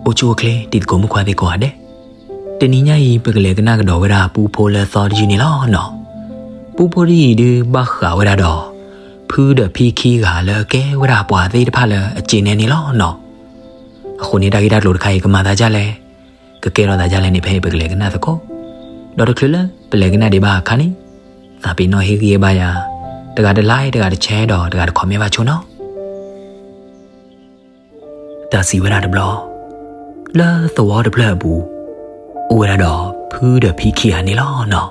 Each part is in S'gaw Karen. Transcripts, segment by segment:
အိၣ်ဆူၣ်အိၣ်ချ့ တံၤသကိးမုၣ်ခွါသ့ၣ်ကိးဂၤဒဲး, တနံၤညါအံၤ ပကလဲၤကနၣ်ကဒီးဝဲဒၣ်ပူဖိလၢသီတယုၢ်န့ၣ်လီၤနီၤ. ပူဖိတယုၢ်အံၤဒုးဘၣ်ဃးဝဲဒၣ်ဒီး ဖုဒီးဖံခံဂၤလၢအကဲဝဲဒၣ်ပှၤသ့ၣ်တဖၣ်လၢအစ့နဲန့ၣ်လီၤနီၤ. အဃိန့ၣ် တၢ်ဂ့ၢ်တၢ်ကျိၤတခါအံၤ ကမၤသးဒ်လဲၣ်, ကကဲထီၣ်သးဒ်လဲၣ်န့ၣ် ဖဲအံၤပကလဲၤကနၣ်သကိး. ဒီးတချုးလၢပလဲၤကနၣ်ဒံးဘၣ်အခါန့ၣ်, သးပ့ၤနီၣ်ဟ့ၣ်ဂံၢ်ဟ့ၣ်ဘါယၤ, တဂၤတlike, တဂၤတshare ဒီးတဂၤတcommentဘၣ်ဆိနီၤ. တၢ်စံးဝဲဒၣ်တဘျီ, လၢသဝီတဖျၢၣ်အပူၤ, အိၣ်ဝဲဒၣ်ဒီးဖုဒီးဖံခံဂၤန့ၣ်လီၤနီၤ.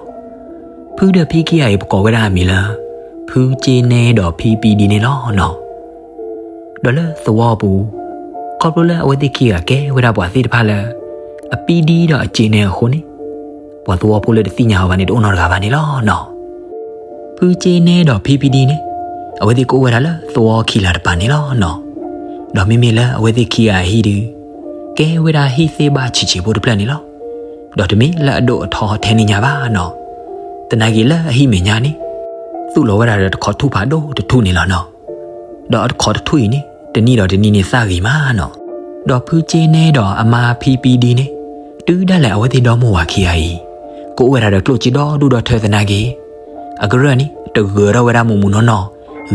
ဖုဒီးဖံခံဂၤအံၤ ပကိးဝဲဒၣ်အမံၤလၢ ဖုစ့နဲဒီးဖံပံဒံန့ၣ်လီၤနီၤ. ဒီးလၢသဝီအပူၤ, ခီဖျိလၢအဝဲသ့ၣ်ခံဂၤကဲဝဲဒၣ်ပှၤသ့ၣ်တဖၣ်လၢ အပံဒံဒီးအစ့နဲအဃိန့ၣ်, ပှၤသဝီဖိလၢတသ့ၣ်ညါအီၤဘၣ်န့ၣ် တအိၣ်နီတဂၤဘၣ်န့ၣ်လီၤနီၤ. ဖုစ့နဲဒီးဖံပံဒံန့ၣ်, အဝဲသ့ၣ်ကအိၣ်ဝဲဒၣ်လၢသဝီခံလၢတပၤန့ၣ်လီၤနီၤ. ဒီးမ့မ့ၢ်လၢအဝဲသ့ၣ်ခံဂၤအဟံၣ်ဒုး, ကဲဝဲဒၣ်ဟံၣ်သ့ၣ်ဘၣ်ဆံးဆံးဖိတဖျၢၣ်န့ၣ်လီၤ. ဒီးတမ့ၢ်လၢအဒိၣ်အထီထဲန့ၣ်ညါဘၣ်နီၤ. သနာ်က့လၢအဟံၣ်မဲာ်ညါန့ၣ်, သူၣ်လီၤဝဲဒၣ်ဒီးတခီထူၣ်ဖးဒိၣ်တထူၣ်န့ၣ်လီၤနီၤ. ဒီးအတခီတထူၣ်အံၤန့ၣ် တနံၣ်ဒီးတနံၣ်န့ၣ်သၣ်ဂ့ၤမးနီၤ. ဒီးဖုစ့နဲဒီးအမါဖံပံဒံန့ၣ်, တုၤဒၣ်လဲာ်အဝဲသ့ၣ်ဒီမိၢ်ဝၤခံဂၤအံၤ, ကအိၣ်ဝဲဒၣ်ဒီးကျိၣ်စ့ဒီဒူၣ်ဒီထၢသနာ်က့, အကရၢၢ်န့ၣ် တဂၢၤထီၣ်ဝဲဒၣ်မူးမူးနီၢ်နီၢ်,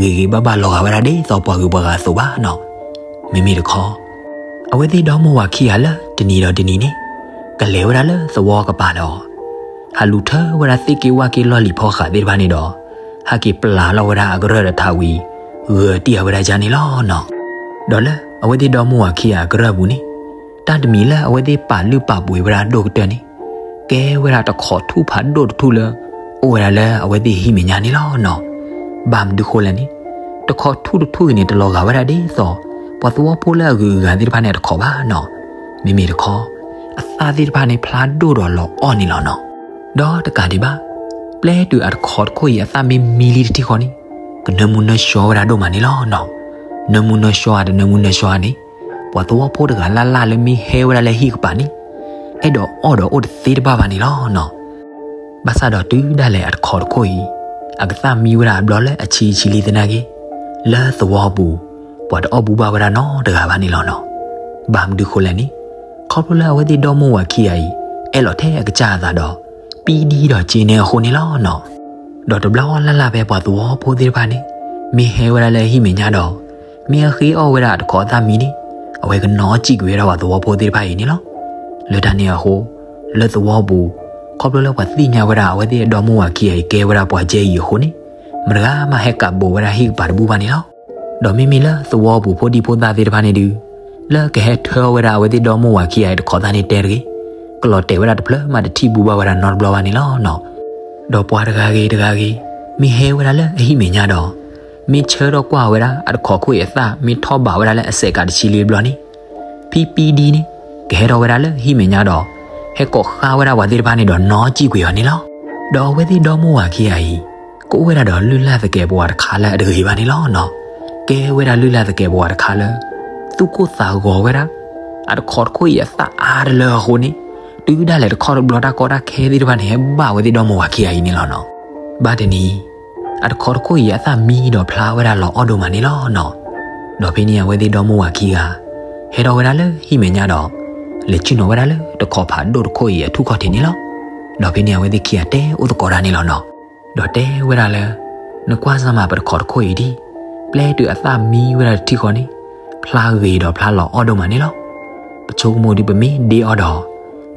ဂ့ၤဂ့ၤဘၣ်ဘၣ်လီၤဂာ်ဝဲဒၣ်ဒ်သိးပှၤဂုၤပှၤဂၤအသိးဘၣ်နီၤ. မ့မ့ၢ်တခီ, အဝဲသ့ၣ်ဒီမိၢ်ဝၤခံဂၤလၢတနံၤဒီးတနံၤန့ၣ်, ကလဲၤဝဲဒၣ်လၢသဝီကပၤဒီး ဟးလူၤထၢဝဲဒၣ်သ့ၣ်က့ဝၣ်က့လီၢ်လံၤဖီဃးသ့ၣ်တဖၣ်န့ၣ်ဒီး, ဟဲက့ၤပျၢ်လီၤဝဲဒၣ်အကရၢၢ်ဒီးထးဝံၤ, ဂၢၤတံၢ်အဝဲဒၣ်ယါန့ၣ်လီၤနီၤ. ဒီးလၢအဝဲသ့ၣ်ဒီမိၢ်ဝၤခံဂၤအကရၢၢ်ပူၤန့ၣ်, တၢ်တမံၤလၢအဝဲသ့ၣ်ပာ်လုၢ်ပာ်ပှ့ၤဝဲဒၣ်ဒိၣ်ကတၢၢ်န့ၣ်, ကဲဝဲဒၣ်တခီထူၣ်ဖးဒိၣ်တထူၣ်လၢ အိၣ်ဝဲဒၣ်လၢအဝဲသ့ၣ်ဟံၣ်မဲာ်ညါန့ၣ်လီၤနီၤ. ဘၣ်မနုၤဃိလဲၣ်န့ၣ်, တခီထူၣ်တထူၣ်အံၤန့ၣ် တလီၤဂာ်ဝဲဒၣ်ဒ်သိး ပှၤသဝီဖိလၢအဂုၤအဂၤသ့ၣ်တဖၣ်န့ၣ်အတခီဘၣ်နီၤ. မ့မ့ၢ်တခီ, အသၣ်သ့ၣ်တဖၣ်န့ၣ်ဖျါဒိၣ်ဒီးလီၤအီၣ်န့ၣ်လီၤနီၤ. ဒီးတကးဒံးဘၣ်, ပျဲတုၤအတခီတခိၣ်အံၤအသၣ်မ့ၢ်မံလံတထံၣ်ဃီန့ၣ်, ကနၢမူနၢဆှီဝဲဒၣ်ဒိၣ်မးန့ၣ်လီၤနီၤ. နၢမူနၢဆှီဧါ တနၢမူနၢဆှီဧါန့ၣ်, ပှၤသဝီဖိတဂၤလၢ်လၢ်လၢမ့ၢ်ဟဲဝဲဒၣ်လၢဟံၣ်ကပၤန့ၣ်, အဲၣ်ဒိးအီၣ်ဒီးအိၣ်တသ့တဘၣ်ဘၣ်န့ၣ်လီၤနီၤ. ဘၣ်ဆၣ်ဒီးတုၤဒၣ်လဲာ်အတခီတခိၣ်အံၤ, အကသၣ်မံဝဲဒၣ်အဘျီလၢအဆံးဆံးလံသနာ်က့, လၢသဝီပူၤ, ပှၤတအီၣ်ဘူၣ်ဘၣ်ဝဲဒၣ်နီတဂၤဘၣ်န့ၣ်လီၤနီၤ. ဘၣ်မနုၤဃိလဲၣ်န့ၣ်, ခီဖျိလၢအဝဲသ့ၣ်ဒီမိၢ်ဝၤခံဂၤအံၤ, အဲၣ်လီၤထဲအကစၢ်အသးဒီး, ပံဒံဒီးစ့နဲအဃိန့ၣ်လီၤနီၤ. ဒီးတဘျီလၢ်လၢ်ဖဲပှၤသဝီဖိသ့ၣ်တဖၣ်န့ၣ်, မ့ၢ်ဟဲဝဲဒၣ်လၢဟံၣ်မဲာ်ညါဒီး, မ့ၢ်အဃ့အီၣ်ဝဲဒၣ်အတခီအသၣ်မံန့ၣ်, အဝဲကနီၣ်စံၣ်ကွံာ်ဝဲဒၣ်ပှၤသဝီဖိသ့ၣ်တဖၣ်အံၤန့ၣ်လီၤ. လၢတၢ်န့ၣ်အဃိ, လၢသဝီပူၤ, ခီဖျိလၢပှၤသ့ၣ်ညါဝဲဒၣ်အဝဲသ့ၣ်ဒီမိၢ်ဝၤခံဂၤအံၤကဲဝဲဒၣ်ပှၤကဲအံၤအဃိန့ၣ်, မတဂၤမးဟဲကးဘိးဝဲဒၣ်ဟံၣ်ကပၤတဘူၣ်ဘၣ်န့ၣ်လီၤ. ဒီးမ့မ့ၢ်လၢသဝီပူၤဖိဒံဖိသၣ်သ့ၣ်တဖၣ်န့ၣ်ဒုး, လၢကဟဲထၢအီၣ်ဝဲဒၣ်အဝဲသ့ၣ်ဒီမိၢ်ဝၤခံဂၤအံၤတခီသၣ်န့ၣ်တဲတဂ့ၤ, ကလီၤတဲာ်ဝဲဒၣ်တဖျၢၣ်မးတထံၣ်ဘူၣ်ဘၣ်ဝဲဒၣ်နီတဘျီဘၣ်န့ၣ်လီၤနီၤ. ဒီးပှၤတဂၤဂ့ၤတဂၤဂ့ၤ, မ့ၢ်ဟဲဝဲဒၣ်လၢအဟံၣ်မဲာ်ညါဒီး, မ့ၢ်ဆၢထီၣ်ကွၢ်ဝဲဒၣ်အတခီတခိၣ်အံၤအသၣ်မ့ၢ်ထီၣ်ဘးဝဲဒၣ်လၢအစဲးကးတဆံလံတဘျီန့ၣ်, ဖံပံဒံန့ၣ်, ကဟဲထီၣ်ဝဲဒၣ်လၢဟံၣ်မဲာ်ညါဒီး, ဟဲကိးဃါဝဲဒၣ်ပှၤသ့ၣ်တဖၣ်န့ၣ်ဒီးနီၣ်စံၣ်ကွံာ်အီၤန့ၣ်လီၤ. ဒီးအဝဲသ့ၣ်ဒီမိၢ်ဝၤခံဂၤအံၤ, ကအိၣ်ဝဲဒၣ်ဒီးလုၢ်လၢ်သကဲးပဝးတခါလၢအတဂ့ၤဘၣ်န့ၣ်လီၤနီၤ. ကဲဝဲဒၣ်လုၢ်လၢ်သကဲးပဝးတခါလၢ သူၣ်ကိၢ်သးဂီၤဝဲဒၣ် အတခီတခိၣ်အံၤအသၣ်အါတလၢအဃိန့ၣ်, တုၤဒၣ်လဲာ်တခီတဘျီတၢ်ကီတၢ်ခဲသ့ၣ်တဖၣ်န့ၣ် ဟဲဘၣ်ဝဲသ့ၣ်ဒီမိၢ်ဝၤခံဂၤအံၤန့ၣ်လီၤနီၤ. ဘၣ်တနံၤ, အတခီတခိၣ်အံၤအသၣ်မံဒီးဖျါဝဲဒၣ်လီၤအီၣ်ဒိၣ်မးန့ၣ်လီၤနီၤ. ဒီးဖဲန့ၣ်အဝဲသ့ၣ်ဒီမိၢ်ဝၤခံဂၤ ဟဲထီၣ်ဝဲဒၣ်လၢဟံၣ်မဲာ်ညါဒီး လဲၤဆ့ၣ်နီၤဝဲဒၣ်လၢတခီဖးဒိၣ်တခိၣ်အံၤအထူၣ်ခီၣ်ထံးန့ၣ်လီၤ. ဒီးဖဲန့ၣ်အဝဲသ့ၣ်ခံဂၤတဲအိၣ်သကိးတၢ်န့ၣ်လီၤနီၤ. ဒီးတဲဝဲဒၣ်လၢ နကွၢ်စၢ်မးပတခီတခိၣ်အံၤဒံး, ပျဲတုၤအသၣ်မံဝဲဒၣ်တထံၣ်ဃီန့ၣ်, ဖျါဂ့ၤဒီးဖျါလီၤအီၣ်ဒိၣ်မးန့ၣ်လီၤ. ပဆိကမိၣ်ဒုးပမ့ၢ်ဒ့အီၣ်ဒီး,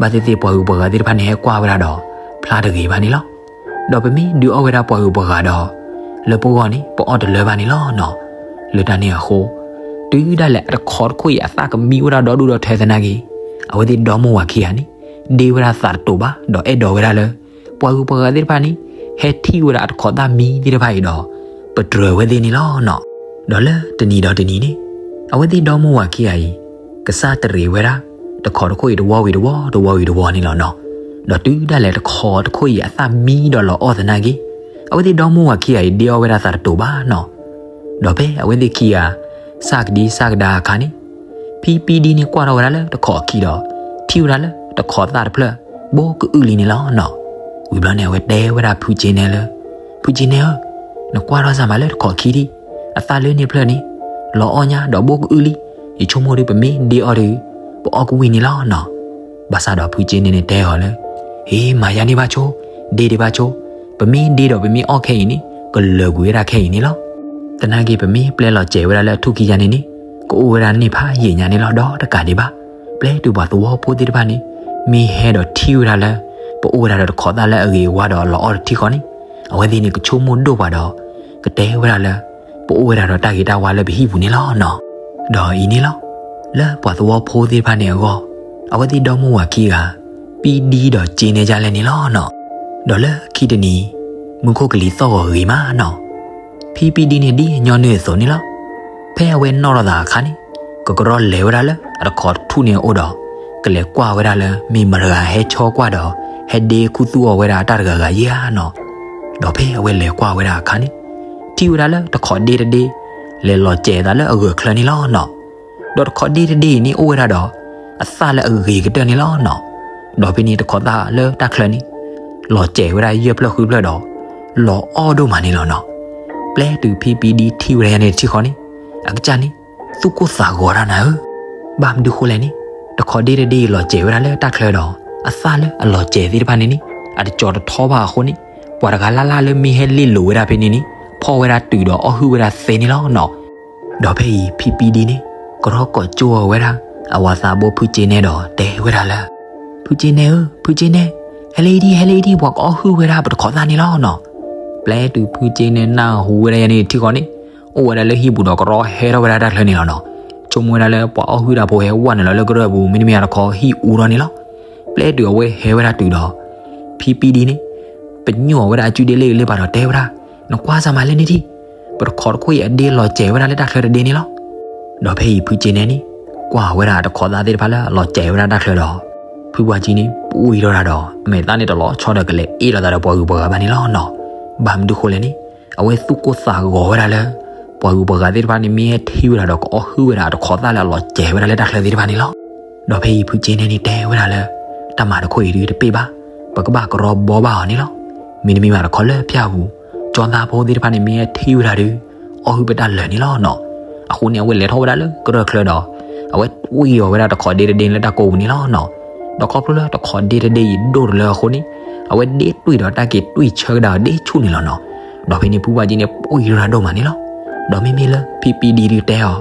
ဘၣ်သ့ၣ်သ့ၣ်ပှၤဂုၤပှၤဂၤသ့ၣ်တဖၣ်န့ၣ်ဟဲကွၢ်ဝဲဒၣ်ဒီး, ဖျါတဂ့ၤဘၣ်န့ၣ်လီၤ. ဒီးပမ့ၢ်ဒုးအီၣ်ဝဲဒၣ်ပှၤဂုၤပှၤဂၤဒီး, လၢပဂီၢ်န့ၣ် ပအီၣ်တလၢဘၣ်န့ၣ်လီၤနီၤ. လၢတၢ်န့ၣ်အဃိ, တုၤဒၣ်လဲာ်အတခီတခိၣ်အံၤအသၣ်ကမံဝဲဒၣ်ဒီဒူၣ်ဒီထၢသနာ်က့, အဝဲသ့ၣ်ဒီမိၢ်ဝၤခံဂၤန့ၣ် ဒ့ဝဲဒၣ်သးတတိာ်ဘၣ် ဒီးအဲၣ်ဒိးဝဲဒၣ်လၢ ပှၤဂုၤပှၤဂၤသ့ၣ်တဖၣ်န့ၣ် ဟဲထံၣ်ဝဲဒၣ်အတခီသၣ်မံသ့ၣ်တဖၣ်အံၤဒီး ပတြၢၤဝဲသ့ၣ်န့ၣ်လီၤနီၤ. ဒီးလၢတနံၤဒီးတနံၤန့ၣ်, အဝဲသ့ၣ်ဒီမိၢ်ဝၤခံဂၤအံၤ ကစၢ်တရံးဝဲဒၣ် တခီတခိၣ်အံၤတဝီဝံၤတဝီ တဝီဝံၤတဝီန့ၣ်လီၤနီၤ. ဒီးတုၤဒၣ်လဲာ်တခီတခိၣ်အံၤအသၣ်မံဒီးလီၤအီၣ်သနာ်က့, အဝဲသ့ၣ်ဒီမိၢ်ဝၤခံဂၤအံၤဒ့အီၣ်ဝဲဒၣ်သးတတိာ်ဘၣ်နီၤ. ဒီးဖဲအဝဲသ့ၣ်ခံဂၤ စၢ်ကဒံစၢ်ကဒါအခါန့ၣ်, ဖံပံဒံန့ၣ်ကွၢ်ထီၣ်ဝဲဒၣ်လၢတခီအခံဒီး ထံၣ်ဝဲဒၣ်လၢတခီသၣ်တဖျၢၣ် ဘိကအုၣ်လံန့ၣ်လီၤနီၤ. ဝံၤဘျီန့ၣ် အဝဲတဲဝဲဒၣ်ဖုကၠ့နဲလၢ, ဖုကၠ့နဲဧၢ, နကွၢ်ထီၣ်စၢ်မးလၢတခီအခံဒံး, အသၣ်လၢန့ၣ်တဖျၢၣ်န့ၣ် လီၤအီၣ်ညါဒီးဘိကအုၣ်လံ. ယဆိကမိၣ်ဒီးပမ့ၢ်ဒ့အီၣ်ဒီး ပအီၣ်ကဝံၣ်န့ၣ်လီၤနီၤ. ဘၣ်ဆၣ်ဒီးဖုကၠ့နဲန့ၣ်တဲအီၤလၢ ဟ့ မၤယါန့ၢ်ဘၣ်ဆိ, ဒ့ဒ့ဘၣ်ဆိ, ပမ့ၢ်ဒ့ဒီးပမ့ၢ်အီၣ်ခဲအံၤန့ၣ် ကလၢာ်ကွံာ်ဝဲဒၣ်ခဲအံၤန့ၣ်လီၤ. သနာ်က့ ပမ့ၢ်ပျဲလီၤစဲၤဝဲဒၣ်လၢအထူၣ်ခံယါန့ၣ်န့ၣ် ကအိၣ်ဝဲဒၣ်န့ၢ်ဖးယံာ်ညါန့ၣ်လီၤ ဒီးတကးဒံးဘၣ်. ပျဲတုၤပှၤသဝီဖိသ့ၣ်တဖၣ်န့ၣ် မ့ၢ်ဟဲဒီးထံၣ်ဝဲဒၣ်လၢ ပအိၣ်ဝဲဒၣ်ဒီးတခိးသၣ်လၢအဂ့ၤအဝါဒီးအလီၤအီၣ်တထံၣ်ဃီန့ၣ် အဝဲသ့ၣ်န့ၣ်ကဆိကမိၣ်ဒိၣ်ပှၤဒီး ကတဲဝဲဒၣ်လၢ ပအိၣ်ဝဲဒၣ်ဒီးတၢ်ဂ့ၤတၢ်ဝါလၢပဟံၣ်ပူၤန့ၣ်လီၤနီၤ. ဒီးအံၤန့ၣ်လီၤ လၢပှၤသဝီဖိသ့ၣ်တဖၣ်န့ၣ်အဂီၢ် အဝဲသ့ၣ်ဒီမါဝၤခံဂၤ ပံဒံဒီးကၠ့နဲဒ်လဲၣ်န့ၣ်လီၤနီၤ. ဒီးလၢခံတနံၤ မူခိၣ်ကလံၤသီၣ်ဂီၤဂ့ၤမးနီၤ ဖံပံဒံန့ၣ်ဒ်ညီနုၢ်အသိးန့ၣ်လီၤ. ဖဲအဝဲနီၣ်ထီၣ်သးအခါန့ၣ် ကကရီလဲၤဝဲဒၣ်လၢအတခိးတထူၣ်န့ၣ်အအိၣ်ဒီး ကလဲၤကွၢ်ဝဲဒၣ်လၢမ့ၢ်မတၤတဂၤဟဲဆီကွၢ်ဒီး ဟဲဒ့ခူသူၣ်အီၤဝဲဒၣ်တၢ်တဂၤဂၤယဲဧါနီၤ. ဒီးဖဲအဝဲလဲၤကွၢ်ဝဲဒၣ်အခါန့ၣ် ထံၣ်ဝဲဒၣ်လၢတခိးဒ့တဒ့ လဲၤလီၤစဲၤသးလၢအဂၢၢ်ချၢန့ၣ်လီၤနီၤ. ဒီးတခိးဒ့တဒ့အံၤန့ၣ်အိၣ်ဝဲဒၣ်ဒီး အသၣ်လၢအဂ့ၤကတၢၢ်န့ၣ်လီၤနီၤ. ဒီးဖဲန့ၣ်တခိးသၣ်လၢတၢ်ချၢန့ၣ် လီၤစဲၤဝဲဒၣ်ယဲၢ်ဖျၢၣ်ဃုဖျၢၣ်ဒီး လီၤအီၣ်ဒိၣ်မးန့ၣ်လီၤနီၤ. ပျဲတုၤဖံပံဒံထံၣ်ဝဲဒၣ်ယၤန့ၣ်တထံၣ်ဃီန့ၣ် အကစၢ်န့ၣ် သူၣ်ကိၢ်သးဂီၤတၢ်နၤဧၢ. ဘၣ်မနုၤဃိလဲၣ်န့ၣ် တခိးဒ့တဒ့အံၤလီၤစဲၤဝဲဒၣ်လၢတၢ်ချၢဒီး အသၣ်လၢအလီၤစဲၤသ့ၣ်တဖၣ်န့ၣ်န့ၣ် အတကၠီၤတထီဘၣ်အဃိန့ၣ် ပှၤတဂၤလၢ်လၢ်လၢမ့ၢ်ဟဲလ့ၣ်လိာ်ဝဲဒၣ်ဖဲန့ၣ်န့ၣ် ဖီၣ်ဝဲဒၣ်တုၤဒီးအီၣ်ဟုၣ်ဝဲဒၣ်သ့န့ၣ်လီၤနီၤ. ဒီးဖဲအံၤဖံပံဒံန့ၣ် ကရီကိးကၠိအီၤဝဲဒၣ် အဝၤသးဘိဖုကၠ့နဲဒီးတဲဝဲဒၣ်လၢ ဖုကၠ့နဲဧၢ, ဖုကၠ့နဲ, ဟဲလၢအံၤဒံး, ဟဲလၢအံၤဒံး, ပှၤကအီၣ်ဟုၣ်ဝဲဒၣ်ပတခိးသၣ်န့ၣ်လီၤနီၤ. ပျဲတုၤဖုကၠ့နဲနၢ်ဟူဝဲဒၣ်ယၤန့ၣ်တထံၣ်ဃီန့ၣ် အိၣ်ဝဲဒၣ်လၢဟံၣ်ပူၤဒီးကရီဟဲထီၣ်ဝဲဒၣ်တၢ်ချၢန့ၣ်လီၤနီၤ. ဆိကမိၣ်ဝဲဒၣ်လၢပှၤအီၣ်ဟုၣ်တၢ်ဖိဟဲဝဲနုာ်လီၤလၢကရၢၢ်ပူၤ မ့တမ့ၢ်တခီဟံၣ်အူထီၣ်န့ၣ်လီၤ. ပျဲတုၤအဝဲဟဲဝဲဒၣ်တုၤဒီး ဖံပံဒံန့ၣ် ပညိၣ်ဝဲဒၣ်အစုဒ့လ့ၣ်အလ့ၣ်ပာ်ဒီးတဲဝဲဒၣ်, နကွၢ်စၢ်မၤလဲၣ်န့ၣ်ထံၣ်, ပတခိးတခိၣ်အံၤအဒ့လီၤစဲၤဝဲဒၣ်လၢတၢ်ချၢတဒ့န့ၣ်လီၤ. ဒီးဖဲအံၤဖုကၠ့နဲန့ၣ် ကွၢ်ဝဲဒၣ်တခိးသၣ်သ့ၣ်တဖၣ်လၢအလီၤစဲၤဝဲဒၣ်တၢ်ချၢဒီး ဖုပှၢ်ကၠံန့ၣ် ပှံၢ်ထီၣ်တၢ်ဒီး အမဲာ်သၣ်န့ၣ်တလီၤဆီဒီးကလဲၤအ့ၣ်လိာ်သးဒီးပှၤဂုၤပှၤဂၤဘၣ်န့ၣ်လီၤနီၤ. ဘၣ်မနုၤဃိလဲၣ်န့ၣ် အဝဲသူၣ်ကိၢ်သးဂီၤဝဲဒၣ်လၢ ပှၤဂုၤပှၤဂၤသ့ၣ်တဖၣ်န့ၣ် မ့ၢ်ဟဲထံၣ်ဝဲဒၣ်ဒီးကအီၣ်ဟုၣ်ဝဲဒၣ်တခိးသၣ်လၢအလီၤစဲၤဝဲဒၣ်လၢတၢ်ချၢသ့ၣ်တဖၣ်န့ၣ်လီၤ. ဒီးဖဲအံၤဖုကၠ့နဲန့ၣ်တဲဝဲဒၣ်လၢ တၢ်မၤတခိၣ်အံၤဒုးတပ့ၢ်ဘၣ်, ပကဘၣ်ကရီဘီဘၣ်အီၤန့ၣ်လီၤ. မ့တမ့ၢ်ဘၣ်တခီလၢဖၠၣ်ပူၤ ကၠီသးဖိသ့ၣ်တဖၣ်န့ၣ်မ့ၢ်ဟဲထံၣ်ဝဲဒၣ်ဒီး အီၣ်ဟုၣ်ပတၢ်လၢာ်န့ၣ်လီၤနီၤ. အဃိန့ၣ် အဝဲလဲၤထီၣ်ဝဲဒၣ်လၢကရၢၢ်ချၢဒီး အဝဲတွံၢ်အီၤဝဲဒၣ်တခိးဒ့တဒ့လၢတၢ်ကိးပူၤန့ၣ်လီၤနီၤ. ဒီးခီဖျိလၢတခိးဒ့တဒ့အံၤဒိၣ်တလၢအဃိန့ၣ် အဝဲဒ့တွံၢ်ဒီးတၢ်က့ၤတွံၢ်ဆၢကဒါအီၤဒ့ဆူၣ်န့ၣ်လီၤနီၤ. ဒီးဖဲန့ၣ်ဖုပှၢ်ကၠံန့ၣ် ပှံၢ်ထီၣ်တၢ်ဒိၣ်မးန့ၣ်လီၤ. ဒီးမ့မ့ၢ်လၢဖံပံဒံဒုးတဲအီၤ,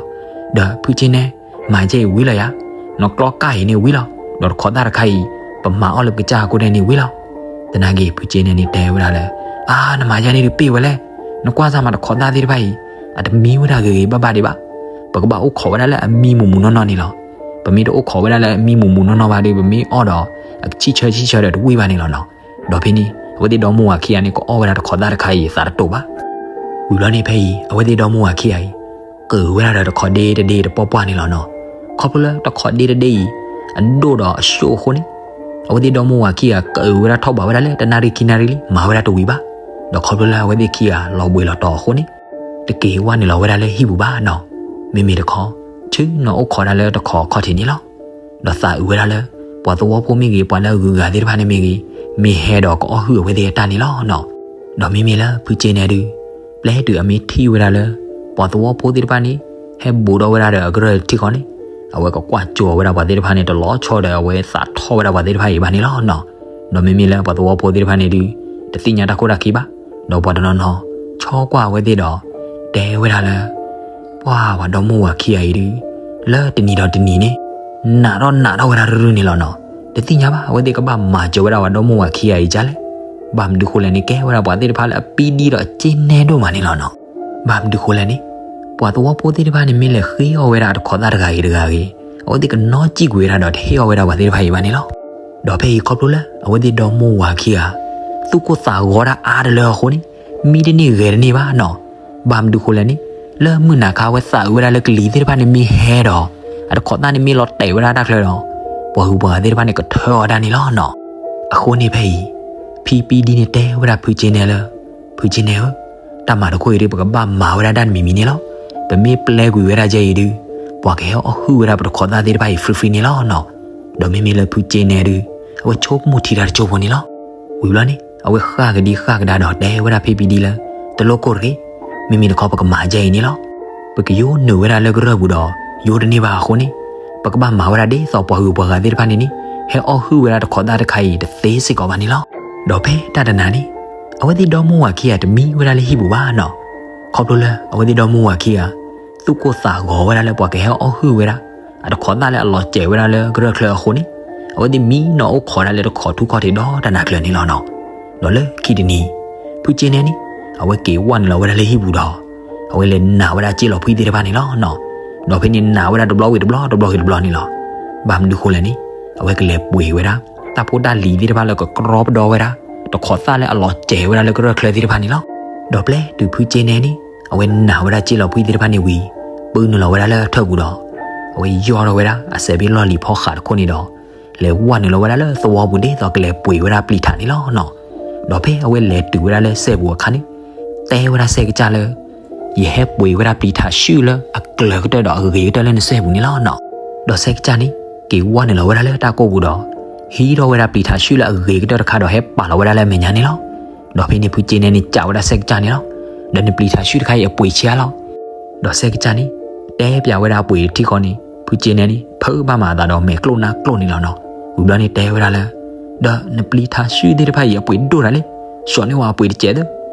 ဒီးဖုကၠ့နဲ မၤကဲအံၤဝံၤလီၤယၤ, နကျီကၢ်အံၤန့ၣ်ဝံၤလီၤ, ဒီးတခိးသၣ်တခါအံၤ ပမၤအီၣ်လၢပကစၢ်အဃိန့ၣ်ဝံၤလီၤ. သနာ်က့ဖုကၠ့နဲန့ၣ်တဲဝဲဒၣ်လၢ အါ နမၤယါန့ၣ်ဒုးပ့ၢ်ဝဲလဲၣ်, နကွၢ်စၢ်မးတခိးသၣ်သ့ၣ်တဖၣ်အံၤ အတမံဝဲဒၣ်ဂ့ၤဂ့ၤဘၣ်ဘၣ်ဒံးဘၣ်. ပကဘၣ်အိၣ်ခိးဝဲဒၣ်လၢအမံမူးမူးနီၢ်နီၢ်န့ၣ်လီၤ. ပမ့ၢ်တအိၣ်ခိးဝဲဒၣ်လၢအမံမူးမူးနီၢ်နီၢ်ဘၣ်ဒီး ပမ့ၢ်အီၣ်ဒီး အကဆံၣ်ဆၢဆံၣ်ဆၢဒီးတဝံၣ်ဘၣ်န့ၣ်လီၤနီၤ. ဒီးဖဲန့ၣ် အဝဲသ့ၣ်ဒီမါဝၤခံဂၤန့ၣ် ကအီၣ်ဝဲဒၣ်တခိးသၣ်တခါအံၤသးတတိာ်ဘၣ်. ဝံၤဘျီန့ၣ်ဖဲအံၤ အဝဲသ့ၣ်ဒီမါဝၤခံဂၤအံၤ ကၢးဝဲဒၣ်ဒီးတခိးဒ့တဒ့တပှၢ်ပှၢ်န့ၣ်လီၤနီၤ. ခီဖျိလၢတခိးဒ့တဒ့အံၤ အဒိၣ်ဒီးအဆူၣ်အဃိန့ၣ် အဝဲသ့ၣ်ဒီမါဝၤခံဂၤ ကၢးဝဲဒၣ်ထီၣ်ဘးဝဲဒၣ်လၢတနၣ်ရံၣ်ခံနၣ်ရံၣ်လံ မၤဝဲဒၣ်တဝံၤဘၣ်. ဒီးခီဖျိလၢအဝဲသ့ၣ်ခံဂၤလီၤဘှံးလီၤတီၤအဃိန့ၣ် တက့ၤဝဲနုာ်လီၤဝဲဒၣ်လၢဟံၣ်ပူၤဘၣ်နီၤ. မ့မ့ၢ်တခီ ဆ့ၣ်နီၤအိၣ်ခိးဒၣ်လၢတခိးခီၣ်ထံးန့ၣ်လီၤ. ဒီးသးအုးဝဲဒၣ်လၢ ပှၤသဝီဖိမ့ၢ်ဂ့ၤ ပှၤလၢအဂုၤအဂၤသ့ၣ်တဖၣ်န့ၣ်မ့ၢ်ဂ့ၤ မ့ၢ်ဟဲဒီးကအီၣ်ဟုၣ်အဝဲသ့ၣ်အတၢ်န့ၣ်လီၤနီၤ. ဒီးမ့မ့ၢ်လၢဖုကၠ့နဲဒုး ပျဲတုၤအမ့ၢ်ထံၣ်ဝဲဒၣ်လၢ ပှၤသဝီဖိသ့ၣ်တဖၣ်န့ၣ် ဟဲဘူးဒီးဝဲဒၣ်ဒီးအကရၢၢ်ထံဃီန့ၣ် အဝဲကကွၢ်ကၠိဝဲဒၣ်ပှၤသ့ၣ်တဖၣ်န့ၣ် တလီၤဆီဒီးအဝဲသးထီၣ်ဝဲဒၣ်ပှၤသ့ၣ်တဖၣ်အံၤဘၣ်န့ၣ်လီၤနီၤ. ဒီးမ့မ့ၢ်လၢပှၤသဝီဖိသ့ၣ်တဖၣ်န့ၣ်ဒုး တသ့ၣ်ညါတၢ်ခိၣ်တၢ်ခံဘၣ်. ဒီးပှၤတနီၤနီၤ ဆီကွၢ်အဝဲသ့ၣ်ဒီး တဲဝဲဒၣ်လၢ ပှၤဝၤဒီမါဝၤခံဂၤအံၤဒုး လၢတနံၤဒီးတနံၤန့ၣ် နာ်ထီၣ်နာ်ထီၣ်ဝဲဒၣ်ရုၢ်ရုၢ်န့ၣ်လီၤနီၤ. တသ့ၣ်ညါဘၣ် အဝဲသ့ၣ်ကဘၣ်မၤစၢၤဝဲဒၣ်ပှၤဒီမါဝၤခံဂၤအံၤဒ်လဲၣ်. ဘၣ်မနုၤဃိလဲၣ်န့ၣ် ကဲဝဲဒၣ်ပှၤသ့ၣ်တဖၣ်လၢအပံဒံဒီးအကၠ့နဲဒိၣ်မးန့ၣ်လီၤနီၤ. ဘၣ်မနုၤဃိလဲၣ်န့ၣ် ပှၤသဝီဖိသ့ၣ်တဖၣ်န့ၣ် မ့ၢ်လဲၤဃ့အီၣ်ဝဲဒၣ်အတခိးသၣ်တဂၤဂ့ၤတဂၤဂ့ၤ အဝဲသ့ၣ်ကနီၣ်စံၣ်ကွံာ်ဝဲဒၣ်ဒီးတဟ့ၣ်အီၣ်ဝဲဒၣ်ပှၤသ့ၣ်တဖၣ်အံၤဘၣ်န့ၣ်လီၤ. ဒီးဖဲအံၤခီဖျိလၢအဝဲသ့ၣ်ဒီမါဝၤခံဂၤ သူၣ်ကိၢ်သးဂီၤဒၣ်အါတလၢအဃိန့ၣ် မံတန့ၢ်ဂဲၤတန့ၢ်ဘၣ်နီၤ. ဘၣ်မနုၤဃိလဲၣ်န့ၣ် လၢမုၢ်နၤခါအဝဲသးအုးဝဲဒၣ်လၢကလံၤသ့ၣ်တဖၣ်န့ၣ်မ့ၢ်ဟဲဒီး အတခိးသၣ်န့ၣ်မ့ၢ်လီၤတဲာ်ဝဲဒၣ်တၢ်ချၢဒီး ပှၤဂုၤပှၤဂၤသ့ၣ်တဖၣ်န့ၣ် ကထၢအီၤဒၣ်န့ၣ်လီၤနီၤ. အဃိန့ၣ်ဖဲအံၤ ဖံပံဒံန့ၣ်တဲဝဲဒၣ်ဖုကၠ့နဲလၢ ဖုကၠ့နဲဧၢ, တၢ်မၤတခိၣ်အံၤဒုး ပကဘၣ်မၤဝဲဒၣ်တၢ်တမံၤမံၤန့ၣ်လီၤ. ပမ့ၢ်ပျဲကွံာ်ဝဲဒၣ်ကဲအံၤဒုး ပှၤကဟဲအီၣ်ဟုၣ်ဝဲဒၣ်ပတခိးသၣ်သ့ၣ်တဖၣ်အံၤ free free န့ၣ်လီၤနီၤ. ဒီးမ့မ့ၢ်လၢဖုကၠ့နဲဒုး အဝဲဆိကမိၣ်ထံတၢ်တစိၢ်ဖိန့ၣ်လီၤ. ဝံၤဘျီန့ၣ် အဝဲဃၣ်ကဒံဃၣ်ကဒါဒီးတဲဝဲဒၣ်ဖံပံဒံလၢ တလိၣ်ကိၢ်တဂ့ၤ, မ့မ့ၢ်တခီပကမၤကဲအံၤန့ၣ်လီၤ. ပကယိနုာ်ဝဲဒၣ်လၢကရၢၢ်ပူၤဒီး ယိတန့ၢ်ဘၣ်အဃိန့ၣ် ပကဘၣ်မၤဝဲဒၣ်ဒ်သိးပှၤဂုၤပှၤဂၤသ့ၣ်တဖၣ်န့ၣ်န့ၣ် ဟဲအီၣ်ဟုၣ်ဝဲဒၣ်တခိးသၣ်တခါအံၤတသ့စ့ၢ်ကီးဘၣ်န့ၣ်လီၤ. ဒီးဖဲတၢ်တနၤန့ၣ် အဝဲသ့ၣ်ဒီမါဝၤခံဂၤတမံဝဲဒၣ်လၢဟံၣ်ပူၤဘၣ်နီၤ. ခီဖျိလၢအဝဲသ့ၣ်ဒီမါဝၤခံဂၤ သူၣ်ကိၢ်သးဂီၤဝဲဒၣ်လၢပှၤကဟဲအီၣ်ဟုၣ်ဝဲဒၣ် အတခိးသၣ်လၢအလီၤစဲၤဝဲဒၣ်လၢကရၢၢ်ချၢအဃိန့ၣ် အဝဲသ့ၣ်မံနီၤအိၣ်ခိးဒၣ်လၢတခိးထူၣ်ခီၣ်ထံးဒီတနၤကျၢၤန့ၣ်လီၤနီၤ. ဒီးလၢခံတနံၤ ဖုကၠ့နဲန့ၣ် အဝဲက့ၤဝဲနုာ်လီၤဝဲဒၣ်လၢဟံၣ်ပူၤဒီး အဝဲလဲၤနာ်ဝဲဒၣ်စ့လီၤဖှံသ့ၣ်တဖၣ်န့ၣ်လီၤနီၤ. ဒီးဖဲန့ၣ်နာ်ဝဲဒၣ်တဘျီဝံၤတဘျီ တဘျီဝံၤတဘျီန့ၣ်လီၤ. ဘၣ်မနုၤဃိလဲၣ်န့ၣ် အဝဲကလဲၤပှ့ၤဝဲဒၣ် တၢ်ဖိတၢ်လံၤသ့ၣ်တဖၣ်လၢကကြီပဒီဝဲဒၣ် တခိးသၣ်လၢအလီၤစဲၤဝဲဒၣ်လၢကရၢၢ်ချၢသ့ၣ်တဖၣ်န့ၣ်လီၤ. ဒီးပျဲတုၤဖုကၠ့နဲန့ၣ် အဝဲနာ်ဝဲဒၣ်စ့လီၤဖှံသ့ၣ်တဖၣ်န့ၣ်ဝံၤ ပုၢ်နုာ်လီၤဝဲဒၣ်လၢထၢၣ်ပူၤဒီး အဝဲယီၢ်ထီၣ်ဝဲဒၣ်အစဲးဘ့လီၢ်လံၤဖီဃးတခိၣ်န့ၣ်ဒီး လဲၤဝဲနုာ်လီၤဝဲဒၣ်လၢသဝီပူၤဒ်သိး ကလဲၤပှ့ၤဝဲဒၣ်ပျံၤထးန့ၣ်လီၤနီၤ. ဒီးဖဲအဝဲလဲၤတုၤဝဲဒၣ်လၢစဲပူၤအခါန့ၣ် တဲဝဲဒၣ်စဲကစၢ်လၢ ယဟဲပှ့ၤဝဲဒၣ်ပျံၤထးဆှုၣ်လၢအကျၢၤကတၢၢ်ဒီးအဂ့ၤကတၢၢ်လၢနစဲပူၤန့ၣ်လီၤနီၤ. ဒီးစဲကစၢ်န့ၣ် က့ၤဝဲနုာ်လီၤဝဲဒၣ်လၢတၢ်ကိၢ်ပူၤဒီး ဟံးထီၣ်ဝဲဒၣ်ပျံၤထးဆှုၣ်လၢအဂ့ၤကတၢၢ်တခါဒီးဟဲပာ်လီၤဝဲဒၣ်လၢအမဲာ်ညါန့ၣ်လီၤ. ဒီးဖဲန့ၣ်ဖုကၠ့နဲန့ၣ် စံးဝဲဒၣ်စဲကစၢ်န့ၣ်လီၤ. ဒီးနပျံၤထးဆှုၣ်တခါအံၤအပှ့ၤဆံးအါလီၤ. ဒီးစဲကစၢ်န့ၣ် တဲပၠးဝဲဒၣ်အပှ့ၤတထံၣ်ဃီန့ၣ် ဖုကၠ့နဲန့ၣ် ဖုးဘၣ်မးအသးဒီးမဲာ်ကျိၣ်နါကျိၣ်န့ၣ်လီၤနီၤ. ဝံၤဘျီန့ၣ်တဲဝဲဒၣ်လၢ ဒီးနပျံၤထးဆှုၣ်သ့ၣ်တဖၣ်အံၤအပှ့ၤဒိၣ်တၢ်လံ, ဆှီန့ၢ်ဝဲအပှ့ၤတစဲးသၢ,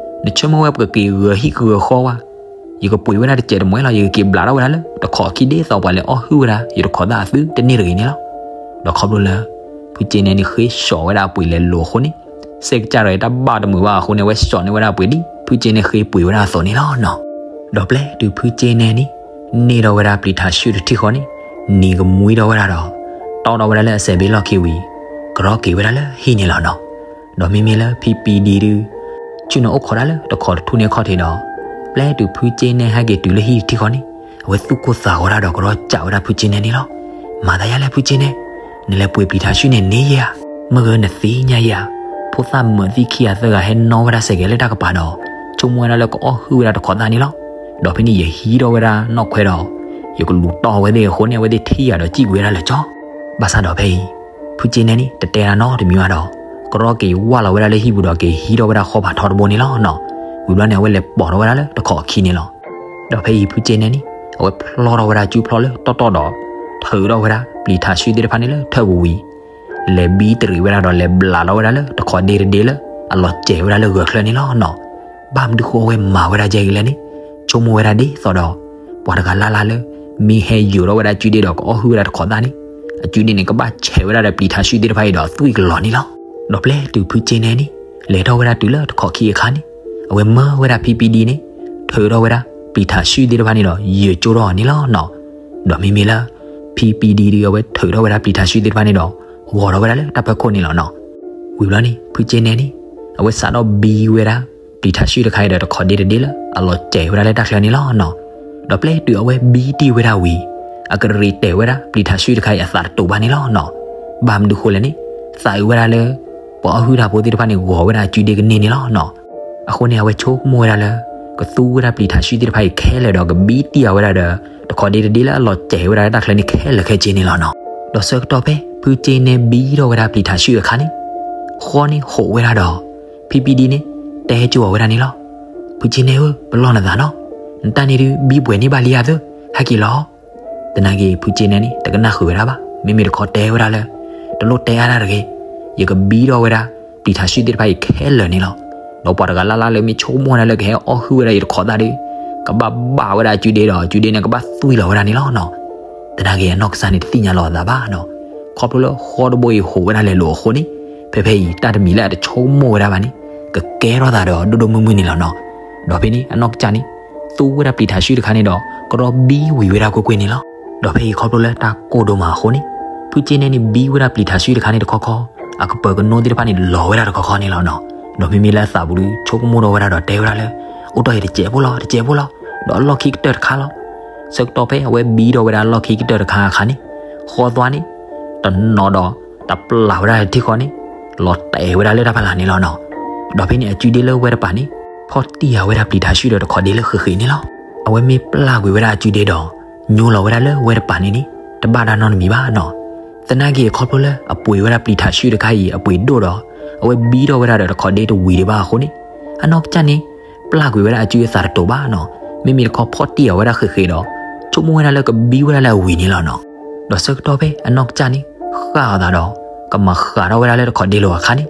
နဆိကမိၣ်ဝဲပကက့ၤဂၢၤဟံၣ်ကဂၢၤဃီဝဲ, ယကပှ့ၤဝဲဒၣ်တစဲးတမှဲလီၤ, ယကက့ၤဘျးထီၣ်ဝဲဒၣ်လၢ တခိးခံဒ်သိးပှၤလဲၤအီၣ်ဟုၣ်ဝဲဒၣ် ယတခိးသၣ်အသုတန့ၢ်တဂ့ၤန့ၣ်လီၤ. ဒီးခီဖျိလၢ ဖုကၠ့နဲန့ၣ်ဃ့ဆှီဝဲဒၣ်အပှ့ၤလဲၤလိာ်အဃိန့ၣ် စဲကစၢ်ဒီးတၢ်ဘၣ်တမုာ်ဘၣ်အဃိန့ၣ် အဝဲဆှီန့ၢ်ဝဲဒၣ်အပှ့ၤဒ် ဖုကၠ့နဲဃ့ပှ့ၤဝဲဒၣ်အသိးန့ၣ်လီၤနီၤ. ဒီးပျဲတုၤဖုကၠ့နဲန့ၣ် န့ၢ်ဒီးဝဲဒၣ်ပျံၤထးဆှုၣ်တထံၣ်ဃီန့ၣ် နံၤကမှံဒီးဝဲဒၣ်ဒီး တီၣ်ဒီးဝဲဒၣ်လၢအစဲးဘ့လီၢ်ခံဝံၤ ကရီက့ၤဝဲဒၣ်လၢဟံၣ်န့ၣ်လီၤနီၤ. ဒီးမ့မ့ၢ်လၢဖံပံဒံဒု ဆ့ၣ်နီၤအိၣ်ခိးဒၣ်လၢတခိးတထူၣ်န့ၣ်ခီၣ်ထံးဒီး ပျဲတုၤဖုကၠ့နဲဟဲက့ၤတုၤလၢဟံၣ်တထံၣ်ဃီန့ၣ် အဝဲသူၣ်ကိၢ်သးဂီၤဒၣ်ဒီးကရီစံးဝဲဒၣ်ဖုကၠ့နဲန့ၣ်လီၤ. မၤသးယါလဲၣ်ဖုကၠ့နဲ, နလဲၤပှ့ၤပျံၤထးဆှုၣ်န့ၣ်န့ၢ်ယဲဧါ, မ့ၢ်ဂ့ၤနသ့ၣ်ညါယဲဧါ, ဖိသၣ်မုာ်သံခံဂၤသၢဂၤဟဲနီၣ်ဝဲဒၣ်စဲးကဲးလၢတၢ်ကပၤဒီး ဆိကမိၣ်ဝဲဒၣ်လၢကအီၣ်ဟုၣ်ဝဲဒၣ်တခိးသၣ်န့ၣ်လီၤ. ဒီးဖဲန့ၣ်ယဟံးထီၣ်ဝဲဒၣ်နီၣ်ခွဲဒီး ယကလူၤတီၢ်ဝဲသ့ၣ်အဃိန့ၣ် အဝဲသ့ၣ်ထံၣ်ယၤဒီးစံၣ်ကွံာ်ဝဲဒၣ်လၢာ်ကၠီ. ဘၣ်ဆၣ်ဒီးဖဲအံၤ ဖုကၠ့နဲန့ၣ် တတဲဒၣ်နီတမံၤဘၣ်ဒီး ကရီက့ၤဝၢ်လီၤဝဲဒၣ်လၢဟံၣ်ပူၤဒီးက့ၤဟံးထီၣ်ဝဲဒၣ်ဃီဖးထီတဘိန့ၣ်လီၤနီၤ.ဝံၤဘျီန့ၣ် အဝဲလဲၤပိာ်ထီၣ်ဝဲဒၣ်လၢတခိးခံန့ၣ်လီၤ. ဒီးဖဲအံၤဖုကၠ့နဲန့ၣ် အဝဲဖျီထီၣ်ဝဲဒၣ်စုဖျီလၢတီၢ်တီၢ်ဒီး ထုးထီၣ်ဝဲဒၣ်ပျံၤထးဆှုၣ်သ့ၣ်တဖၣ်န့ၣ်လၢထၢၣ်ပူၤဝံၤ လဲၤဘံတရံးဝဲဒၣ်ဒီးလဲၤဘျးထီၣ်ဝဲဒၣ်လၢတခိးဒ့တဒ့လၢအလီၤစဲၤဝဲဒၣ်လၢဂၢၤချၢန့ၣ်လီၤနီၤ. ဘၣ်မနုၤဃိအဝဲမၤဝဲဒၣ်ယဲအံၤလဲၣ်န့ၣ် ဆိကမိၣ်ဝဲဒၣ်ဒ်သိးဒီး ပှၤတဂၤလၢ်လၢ်လၢ မ့ၢ်ဟဲယိာ်ထီၣ်ဝဲဒၣ်အစုဒ့ဒီးကအီၣ်ဟုၣ်ဝဲဒၣ်တခိးသၣ်န့ၣ် အစုဒ့န့ၣ် ကဘၣ်ဆဲးဝဲဒၣ်ဒီးပျံၤထးဆှုၣ်သ့ၣ်တဖၣ်အံၤဒီးသွံၣ်ကလီၤန့ၣ်လီၤ. ဒီးပျဲတုၤဖုကၠ့နဲန့ၣ် လဲၤထီၣ်ဝဲဒၣ်တုၤလၢတခိးခံအခါန့ၣ် အဝဲမၢဝဲဒၣ်ဖံပံဒံန့ၣ် ထုးထီၣ်ဝဲဒၣ်ပျံၤထးဆှုၣ်သ့ၣ်တဖၣ်န့ၣ်ဒီး ယိာ်ကၠိထီၣ်အီၤန့ၣ်လီၤနီၤ. ဒီးမ့မ့ၢ်လၢ ဖံပံဒံဒု အဝဲထုးထီၣ်ဝဲဒၣ်ပျံၤထးဆှုၣ်သ့ၣ်တဖၣ်န့ၣ်ဒီး ဂီၤထီၣ်ဝဲဒၣ်လၢတၢ်ဖၢခိၣ်န့ၣ်လီၤနီၤ. ဝံၤဘျီန့ၣ် ဖုကၠ့နဲန့ၣ် အဝဲစးထီၣ်ဘံဝဲဒၣ် ပျံၤထးဆှုၣ်တခါအံၤဒီး တခိးဒ့တဒ့လၢအလီၤစဲၤဝဲဒၣ်လၢတၢ်ချၢန့ၣ်လီၤနီၤ. ဒီးပျဲတုၤအဝဲဘံတံၢ်ဝဲဒၣ်ဝံၤ အကရံးတဲာ်ဝဲဒၣ်ပျံၤထးဆှုၣ်တခါအံၤအသးတတိာ်ဘၣ်န့ၣ်လီၤနီၤ. ဘၣ်မနုၤဃိလဲၣ်န့ၣ် သးအုးဝဲဒၣ်လၢ ပှၤအီၣ်ဟုၣ်တၢ်ဖိသ့ၣ်တဖၣ်န့ၣ် ဂီၤဝဲဒၣ်အစုဒ့ကန့ၢ်န့ၣ်လီၤနီၤ. အဃိန့ၣ် အဝဲဆိကမိၣ်ဝဲဒၣ်လၢ ကသူဝဲဒၣ်ပျံၤထးဆှုၣ်သ့ၣ်တဖၣ်အံၤခဲလၢာ်ဒီး ကဘံတံၢ်အီၤဝဲဒၣ်ဒီး တခိးဒ့တဒ့လၢအလီၤစဲၤဝဲဒၣ်လၢတၢ်ချၢန့ၣ်ခဲလၢာ်ခဲဆ့န့ၣ်လီၤနီၤ. ဒီးဆၢကတီၢ်ဖဲ ဖုကၠ့နဲဘံထီၣ်ဝဲဒၣ်ပျံၤထးဆှုၣ်အခါန့ၣ် ဃီန့ၣ်ဟိးဝဲဒၣ်ဒီး ဖံပံဒံန့ၣ် တဲကၠိအီၤဝဲဒၣ်န့ၣ်လီၤ. ဖုကၠ့နဲဧၢ, ပလီၢ်နသးနီၤ, နတၢ်န့ၣ်ဒုးဘံပှဲၤန့ၢ်ဘၣ်လံဧါသၢ, ဟဲက့ၤလီၤ. သနာ်က့ ဖုကၠ့နဲန့ၣ် တကနၣ်ဃုာ်ဝဲဒၣ်ဘၣ်. မ့မ့ၢ်တခီတဲဝဲဒၣ်လၢ တလိၣ်တဲအါတၢ်တဂ့ၤ, ယကဘံထီၣ်ဝဲဒၣ် ပျံၤထးဆှုၣ်သ့ၣ်တဖၣ်အံၤခဲလၢာ်န့ၣ်လီၤ. ဒီးပှၤတဂၤလၢ်လၢ်လၢမ့ၢ်ဆိကမိၣ်ဝဲဒၣ်လၢကဟဲအီၣ်ဟုၣ်ဝဲဒၣ်ယတခိးသၣ်ဒီး ကဘၣ်ဘၣ်ဝဲဒၣ်အစုဒ့ဒီး အစုဒ့န့ၣ် ကဘၣ်သွံၣ်လီၤဝဲဒၣ်န့ၣ်လီၤနီၤ. သနာ်က့ အနီၢ်ကစၢ်န့ၣ် တသ့ၣ်ညါလီၤအသးဘၣ်နီၤ. ခီဖျိလၢဃီတဘိအံၤဟိးဝဲဒၣ်လဲၤလိာ်အဃိန့ၣ် ဖဲဖဲအံၤ တၢ်တမံၤလၢအတဆိကမိၣ်ဝဲဒၣ်ဘၣ်န့ၣ် ကကဲထီၣ်သးဒီးဒိၣ်ဒိၣ်မုၢ်မုၢ်န့ၣ်လီၤနီၤ. ဒီးဖဲန့ၣ် အနီၢ်ကစၢ်န့ၣ် သူဝဲဒၣ်ပျံၤထးဆှုၣ်တခါန့ၣ်ဒီး ကရီဘံဝံၤဝဲဒၣ်ကွ့ၢ်ကွ့ၢ်န့ၣ်လီၤ. ဒီးဖဲအံၤခီဖျိလၢတၢ်ကိၢ်ဒိၣ်မးအဃိန့ၣ် ဖုကၠ့နဲန့ၣ် ဘံဝဲဒၣ်ပျံၤထးဆှုၣ်တခါန့ၣ်တခီခီ အကပၢၤကနိသ့ၣ်တဖၣ်န့ၣ် လီၤဝဲဒၣ်တခီခီန့ၣ်လီၤနီၤ. ဒီးမ့မ့ၢ်လၢအသးပူၤဒုး ဆိကမိၣ်ထီၣ်ဝဲဒၣ်ဒီးတဲဝဲဒၣ်လၢ အိၣ်တ့ၢ်အံၤတစဲးဖိလီၤ, တစဲးဖိလီၤ, ဒီးအလီၢ်ခံကတၢၢ်တခါလီၤ. ဆၢကတီၢ်ဖဲအဝဲဘံထီၣ်ဝဲဒၣ်အလီၢ်ခံကတၢၢ်တခါအခါန့ၣ် ဃီသွါန့ၣ် တနီၤဒီး တပျၢ်ဝဲဒၣ်တထံၣ်ဃီန့ၣ် လီၤတဲာ်ဝဲဒၣ်လၢတၢ်ဖီလာ်န့ၣ်လီၤနီၤ. ဒီးဖဲန့ၣ် အစုဒ့လၢဝဲတပၤန့ၣ် ဖီၣ်တံၢ်ဃာ်ဝဲဒၣ်ပျံၤထးဆှုၣ်ဒီးတခိးဒ့လၢဃ့ဃ့န့ၣ်လီၤ. အဝဲမ့ၢ်ပျၢ်ကွံာ်ဝဲဒၣ်အစုဒ့ဒီး ညိလီၤဝဲဒၣ်လၢဝဲတပၤန့ၣ်န့ၣ် တဘၣ်တၢ်နီတမံၤဘၣ်နီၤ. သနာ်က့ ခီဖျိလၢအပှ့ၤဝဲဒၣ်ပျံၤထးဆှုၣ်တခါအံၤ အပှ့ၤဒိၣ်ဒီး အဝဲဘံထီၣ်ဝဲဒၣ်ဒီးတခိးဒ့တဝံၤဒံးဘၣ်အဃိန့ၣ် အနီၢ်ကစၢ်န့ၣ် ပျၢ်ကွံာ်ဝဲဒၣ်အစုအသးတတိာ်ဘၣ်နီၤ. မ့မ့ၢ်တခီဖီၣ်တံၢ်အီၤဝဲဒၣ်ဃ့ဃ့ဒီး ဆိကမိၣ်ဝဲဒၣ်လၢကဘံဝဲဒၣ်လၢအဝံၤန့ၣ်လီၤနီၤ. ဒီးဆၢကတီၢ်ဖဲအနီၢ်ကစၢ်န့ၣ် ဃၣ်အသးဒီး ကမၤဃးထီၣ်ဝဲဒၣ်လၢတခီဒ့လိာ်အခါန့ၣ်,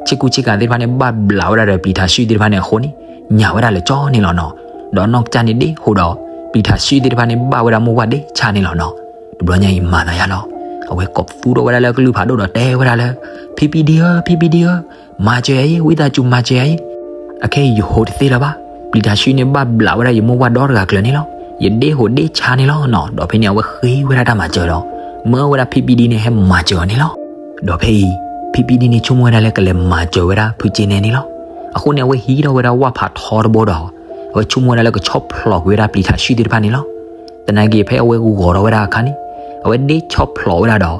ဆ့ကူဆ့ကၤသ့ၣ်တဖၣ်န့ၣ် ဘၣ်ဘျးဝဲဒၣ်ဒီးပျံၤထးရှုၣ်သ့ၣ်တဖၣ်န့ၣ်အဃိန့ၣ် ညၣ်ဝဲဒၣ်လၢာ်ကၠီန့ၣ်လီၤနီၤ. ဒီးအနီၢ်ကစၢ်န့ၣ်ဒ့ဟူးဒီး ပျံၤထးရှုၣ်သ့ၣ်တဖၣ်န့ၣ် ဘၣ်ဝဲဒၣ်မိၢ်ပှၢ်ဒ့ဆါန့ၣ်လီၤနီၤ. တဘျီညါအံၤမၤသးယါလီၤ. အဝဲကိးပသူထီၣ်ဝဲဒၣ်လၢကလုၢ်ဖးဒိၣ်ဒီးတဲဝဲဒၣ်လၢ ဖံဖံဒံဧၢ, ဖံဖံဒံဧၢ, မၤစၢၤယၤအံၤ, ဝံသးစူၤမၤစၢၤယၤအံၤ. အခဲအံၤယဟူးတသ့လၢၤဘၣ်. ပျံၤထးရှုၣ်န့ၣ် ဘၣ်ဘျးဝဲဒၣ်ယမိၢ်ပှၢ်ဒီတဂၤကျၢၤန့ၣ်လီၤ. ယဒ့ဟူးဒ့ဆါန့ၣ်လီၤနီၤ. ဒီးဖဲန့ၣ် အဝဲဃ့ဝဲဒၣ်တၢ်မၤစၢၤဒီး မၢဝဲဒၣ်ဖံဖံဒံန့ၣ် ဟဲမၤစၢၤအီၤန့ၣ်လီၤ. ဒီးဖဲအံၤ ဖံဖံဒံန့ၣ် ဆိကမိၣ်ဝဲဒၣ်လၢကလဲၤမၤစၢၤဝဲဒၣ်ဖုစ့နဲန့ၣ်လီၤ. အဃိန့ၣ် အဝဲဟံးထီၣ်ဝဲဒၣ်ဝၣ်ဖးထီတဘိဒီး အဝဲဆိကမိၣ်ဝဲဒၣ်လၢကဆီၣ်ဖျိးကွံာ်ဝဲဒၣ်ပျံၤထးရှုၣ်သ့ၣ်တဖၣ်န့ၣ်လီၤ. သနာ်က့ ဖဲအဝဲဂီၤထီၣ်ဝဲဒၣ်အခါန့ၣ် အဝဲဒ့ဆီၣ်ဖျိးဝဲဒၣ်ဒီး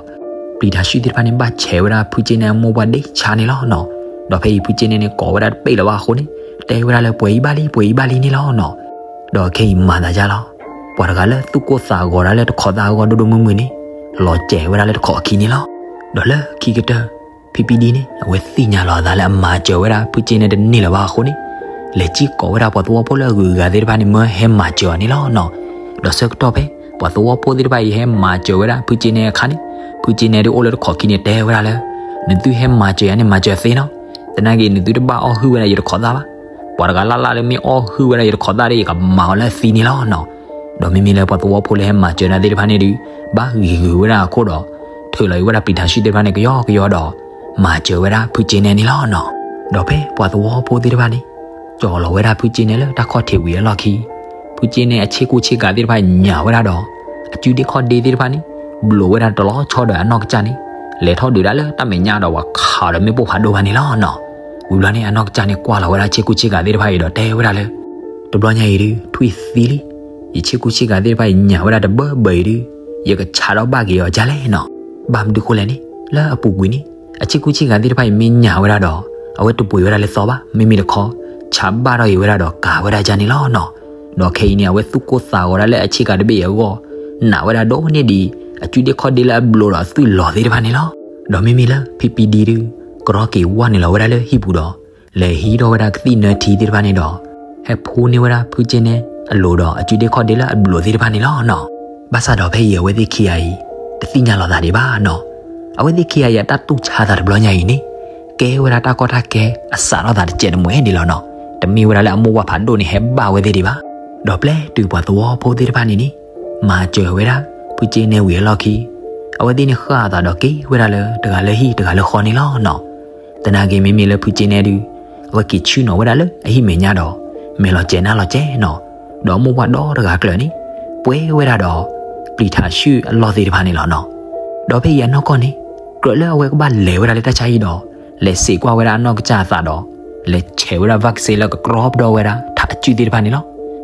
ပျံၤထးရှုၣ်သ့ၣ်တဖၣ်န့ၣ်ဘၣ်ဆဲးဝဲဒၣ်ဖုစ့နဲအမိၢ်ပှၢ်ဒ့ဆါန့ၣ်လီၤနီၤ. ဒီးဖဲအံၤဖုစ့နဲန့ၣ် ကိးဝဲဒၣ်တပ့ၢ်လၢၤဘၣ်အဃိန့ၣ် တဲဝဲဒၣ်လၢပှဲၤအံၤဘၣ်လံ ပှဲၤအံၤဘၣ်လံန့ၣ်လီၤနီၤ. ဒီးခဲအံၤမၤသးယါလီၤ. ပှၤတဂၤလၢသူၣ်ကိၢ်သးဂီၤဒၣ်လၢတခီသးအဂီၢ်ဒိၣ်ဒိၣ်မုၢ်မုၢ်န့ၣ် လီၤစဲးဝဲဒၣ်လၢတခီအခံန့ၣ်လီၤ. ဒီးလၢခံကတၢၢ် ဖံဖံဒံန့ၣ် အဝဲသ့ၣ်ညါလီၤအသးလၢအမၤစၢၤဝဲဒၣ်ဖုစ့နဲတန့ၢ်လၢၤဘၣ်အဃိန့ၣ် လဲၤစံၣ်ကိးဝဲဒၣ်ပှၤသဝီဖိလၢအဂုၤအဂၤသ့ၣ်တဖၣ်န့ၣ် မၢဟဲမၤစၢၤအီၤန့ၣ်လီၤနီၤ. ဒီးဆၢကတီၢ်ဖဲ ပှၤသဝီဖိသ့ၣ်တဖၣ်အံၤဟဲမၤစၢၤဝဲဒၣ်ဖုစ့နဲအခါန့ၣ် ဖုစ့နဲဒုးအိၣ်လၢတခီခံန့ၣ်တဲဝဲဒၣ်လၢ နသုဟဲမၤစၢၤယၤန့ၣ် မၤစၢၤသ့နီၤ. သနာ်က့ နသုတဘၣ်အီၣ်ဟုၣ်ဝဲဒၣ်ယတခီသၣ်ဘၣ်. ပှၤတဂၤလၢ်လၢ်လၢမ့ၢ်အီၣ်ဟုၣ်ဝဲဒၣ်ယတခီသၣ်ဒီး ယကမၤအီၤလၢအသံန့ၣ်လီၤနီၤ. ဒီးမ့မ့ၢ်လၢပှၤသဝီဖိလၢဟဲမၤစၢၤဒၣ်သ့ၣ်တဖၣ်န့ၣ်ဒုး ဘၣ်ဂံၤဂုၤဝဲဒၣ်အခိၣ်ဒီး ထုးလီၤအံၤဝဲဒၣ်ပျံၤထးရှုၣ်သ့ၣ်တဖၣ်န့ၣ် ကယီကယီဒီး မၤစၢၤဝဲဒၣ်ဖုစ့နဲန့ၣ်လီၤနီၤ. ဒီးဖဲပှၤသဝီဖိသ့ၣ်တဖၣ်န့ၣ် ကၠီၤလီၤဝဲဒၣ်ဖုစ့နဲလၢတၢ်ခီၣ်ထံးဝံၤအလီၢ်ခံ ဖုစ့နဲအဆ့ကူဆ့ကၤသ့ၣ်တဖၣ်ညၣ်ဝဲဒၣ်ဒီး အစုဒ့ခီၣ်ဒ့သ့ၣ်တဖၣ်န့ၣ် ဘျိးဝဲဒၣ်တလီၤဆီဒီးအနီၢ်ကစၢ်န့ၣ် လဲၤထီၣ်ဒုးဒၣ်လၢတၢ်မဲာ်ညါဒီးပှၤခးဒီးမ့ၣ်ပိၢ်ဖးဒိၣ်ဘၣ်န့ၣ်လီၤနီၤ. ဝံၤဘျီန့ၣ် အနီၢ်ကစၢ်န့ၣ်ကွၢ်လီၤဝဲဒၣ်ဆ့ကူဆ့ကၤသ့ၣ်တဖၣ်အံၤဒီးတဲဝဲဒၣ်လၢ တဘျီညါအံၤဒုး ထွံၣ်သံလံ. ယဆ့ကူဆ့ကၤသ့ၣ်တဖၣ်အံၤညၣ်ဝဲဒၣ်တဘၢဘၢအံၤဒုး ယကဆးဒီးဘၣ်က့ၤအီၤဒ်လဲၣ်နီၤ. ဘၣ်မနုၤဃိလဲၣ်န့ၣ် လၢအပူၤကွံာ်န့ၣ် အဆ့ကူဆ့ကၤသ့ၣ်တဖၣ်အံၤမ့ၢ်ညၣ်ဝဲဒၣ်ဒီး အဝဲတပှ့ၤဝဲဒၣ်လၢသီဘၣ်. မ့မ့ၢ်တခီ ဆးဘၣ်ထီၣ်က့ၤဝဲဒၣ်ဒီးကၤဝဲဒၣ်ဒ်န့ၣ်လီၤနီၤ. ဒီးခဲအံၤန့ၣ် အဝဲသူၣ်ကိၢ်သးဂီၤဒၣ်လၢအဆ့ကၤတဘ့ၣ်အံၤအဂီၢ် နာ်ဝဲဒၣ်ဒိၣ်န့ၢ်ဒံး အစုဒ့ခီၣ်ဒ့လၢအဘျိးဒီးအသွံၣ်လီၤသ့ၣ်တဖၣ်န့ၣ်လီၤ. ဒီးမ့မ့ၢ်လၢဖံဖံဒံဒုး ကရီက့ၤဝဲနုာ်လီၤဝဲဒၣ်လၢဟံၣ်ပူၤဒီး လဲၤဟံးထီၣ်ဝဲဒၣ်ကသံၣ်နၢထံသ့ၣ်တဖၣ်န့ၣ်ဒီး ဟဲဖှူန့ၢ်ဝဲဒၣ်ဖုစ့နဲအလိၤဒီးအစုဒ့ခီၣ်ဒ့လၢအဘျိးသ့ၣ်တဖၣ်န့ၣ်လီၤနီၤ. ဘၣ်ဆၣ်ဒီးဖဲအံၤအဝဲသ့ၣ်ခံဂၤအံၤ တသ့ၣ်ညါလီၤသးဒံးဘၣ်နီၤ. အဝဲသ့ၣ်ခံဂၤအံၤအတၢ်တူၢ်ဆါသးတဘျီညါအံၤန့ၣ် ကဲဝဲဒၣ်တၢ်ကီတၢ်ခဲအစးထီၣ်သးတစဲးတမှဲဒံးလီၤနီၤ. တမ့ၢ်ဝဲဒၣ်လၢအမိၢ်ပှၢ်ဖးဒိၣ်န့ၣ်ဟဲဘၣ်ဝဲသ့ၣ်ဒံးဘၣ်. ဒီးပျဲတုၤပှၤသဝီဖိသ့ၣ်တဖၣ်န့ၣ်န့ၣ် မၤစၢၤဝဲဒၣ် ဖုစ့နဲဝံၤအလီၢ်ခံ အဝဲသ့ၣ်န့ၣ်ဃၣ်အသးဒီးက့ၤဝဲဒၣ်လၢတဂၤလၢဟံၣ်တဂၤလၢဃီန့ၣ်လီၤနီၤ. သနာ်က့မ့မ့ၢ်လၢဖုစ့နဲဒုး အဝဲက့ၤဆ့ၣ်နီၤဝဲဒၣ်လၢအဟံၣ်မဲာ်ညါဒီး မဲာ်လီၤစဲၤနါလီၤစဲၤနီၤ. ဒီးအမိၢ်ပှၢ်ဒီတဂၤကျၢၤန့ၣ် ပှဲၤဝဲဒၣ်ဒီး ပျံၤထးရှုၣ်အလီၢ်သ့ၣ်တဖၣ်န့ၣ်လီၤနီၤ. ဒီးဖဲအံၤအနီၢ်ကီၢ်န့ၣ် ကြၢးလၢအဝဲကဘၣ်လဲၤဝဲဒၣ်လၢတၢ်ဆါဟံၣ်ဒီး လဲၤစံးကွၢ်ဝဲဒၣ်အနီၢ်ကစၢ်အသးဒီး လဲၤဆဲးဝဲဒၣ် vaccine လၢကကြီပဒီဝဲဒၣ်ထးအစုၣ်သ့ၣ်တဖၣ်န့ၣ်လီၤ.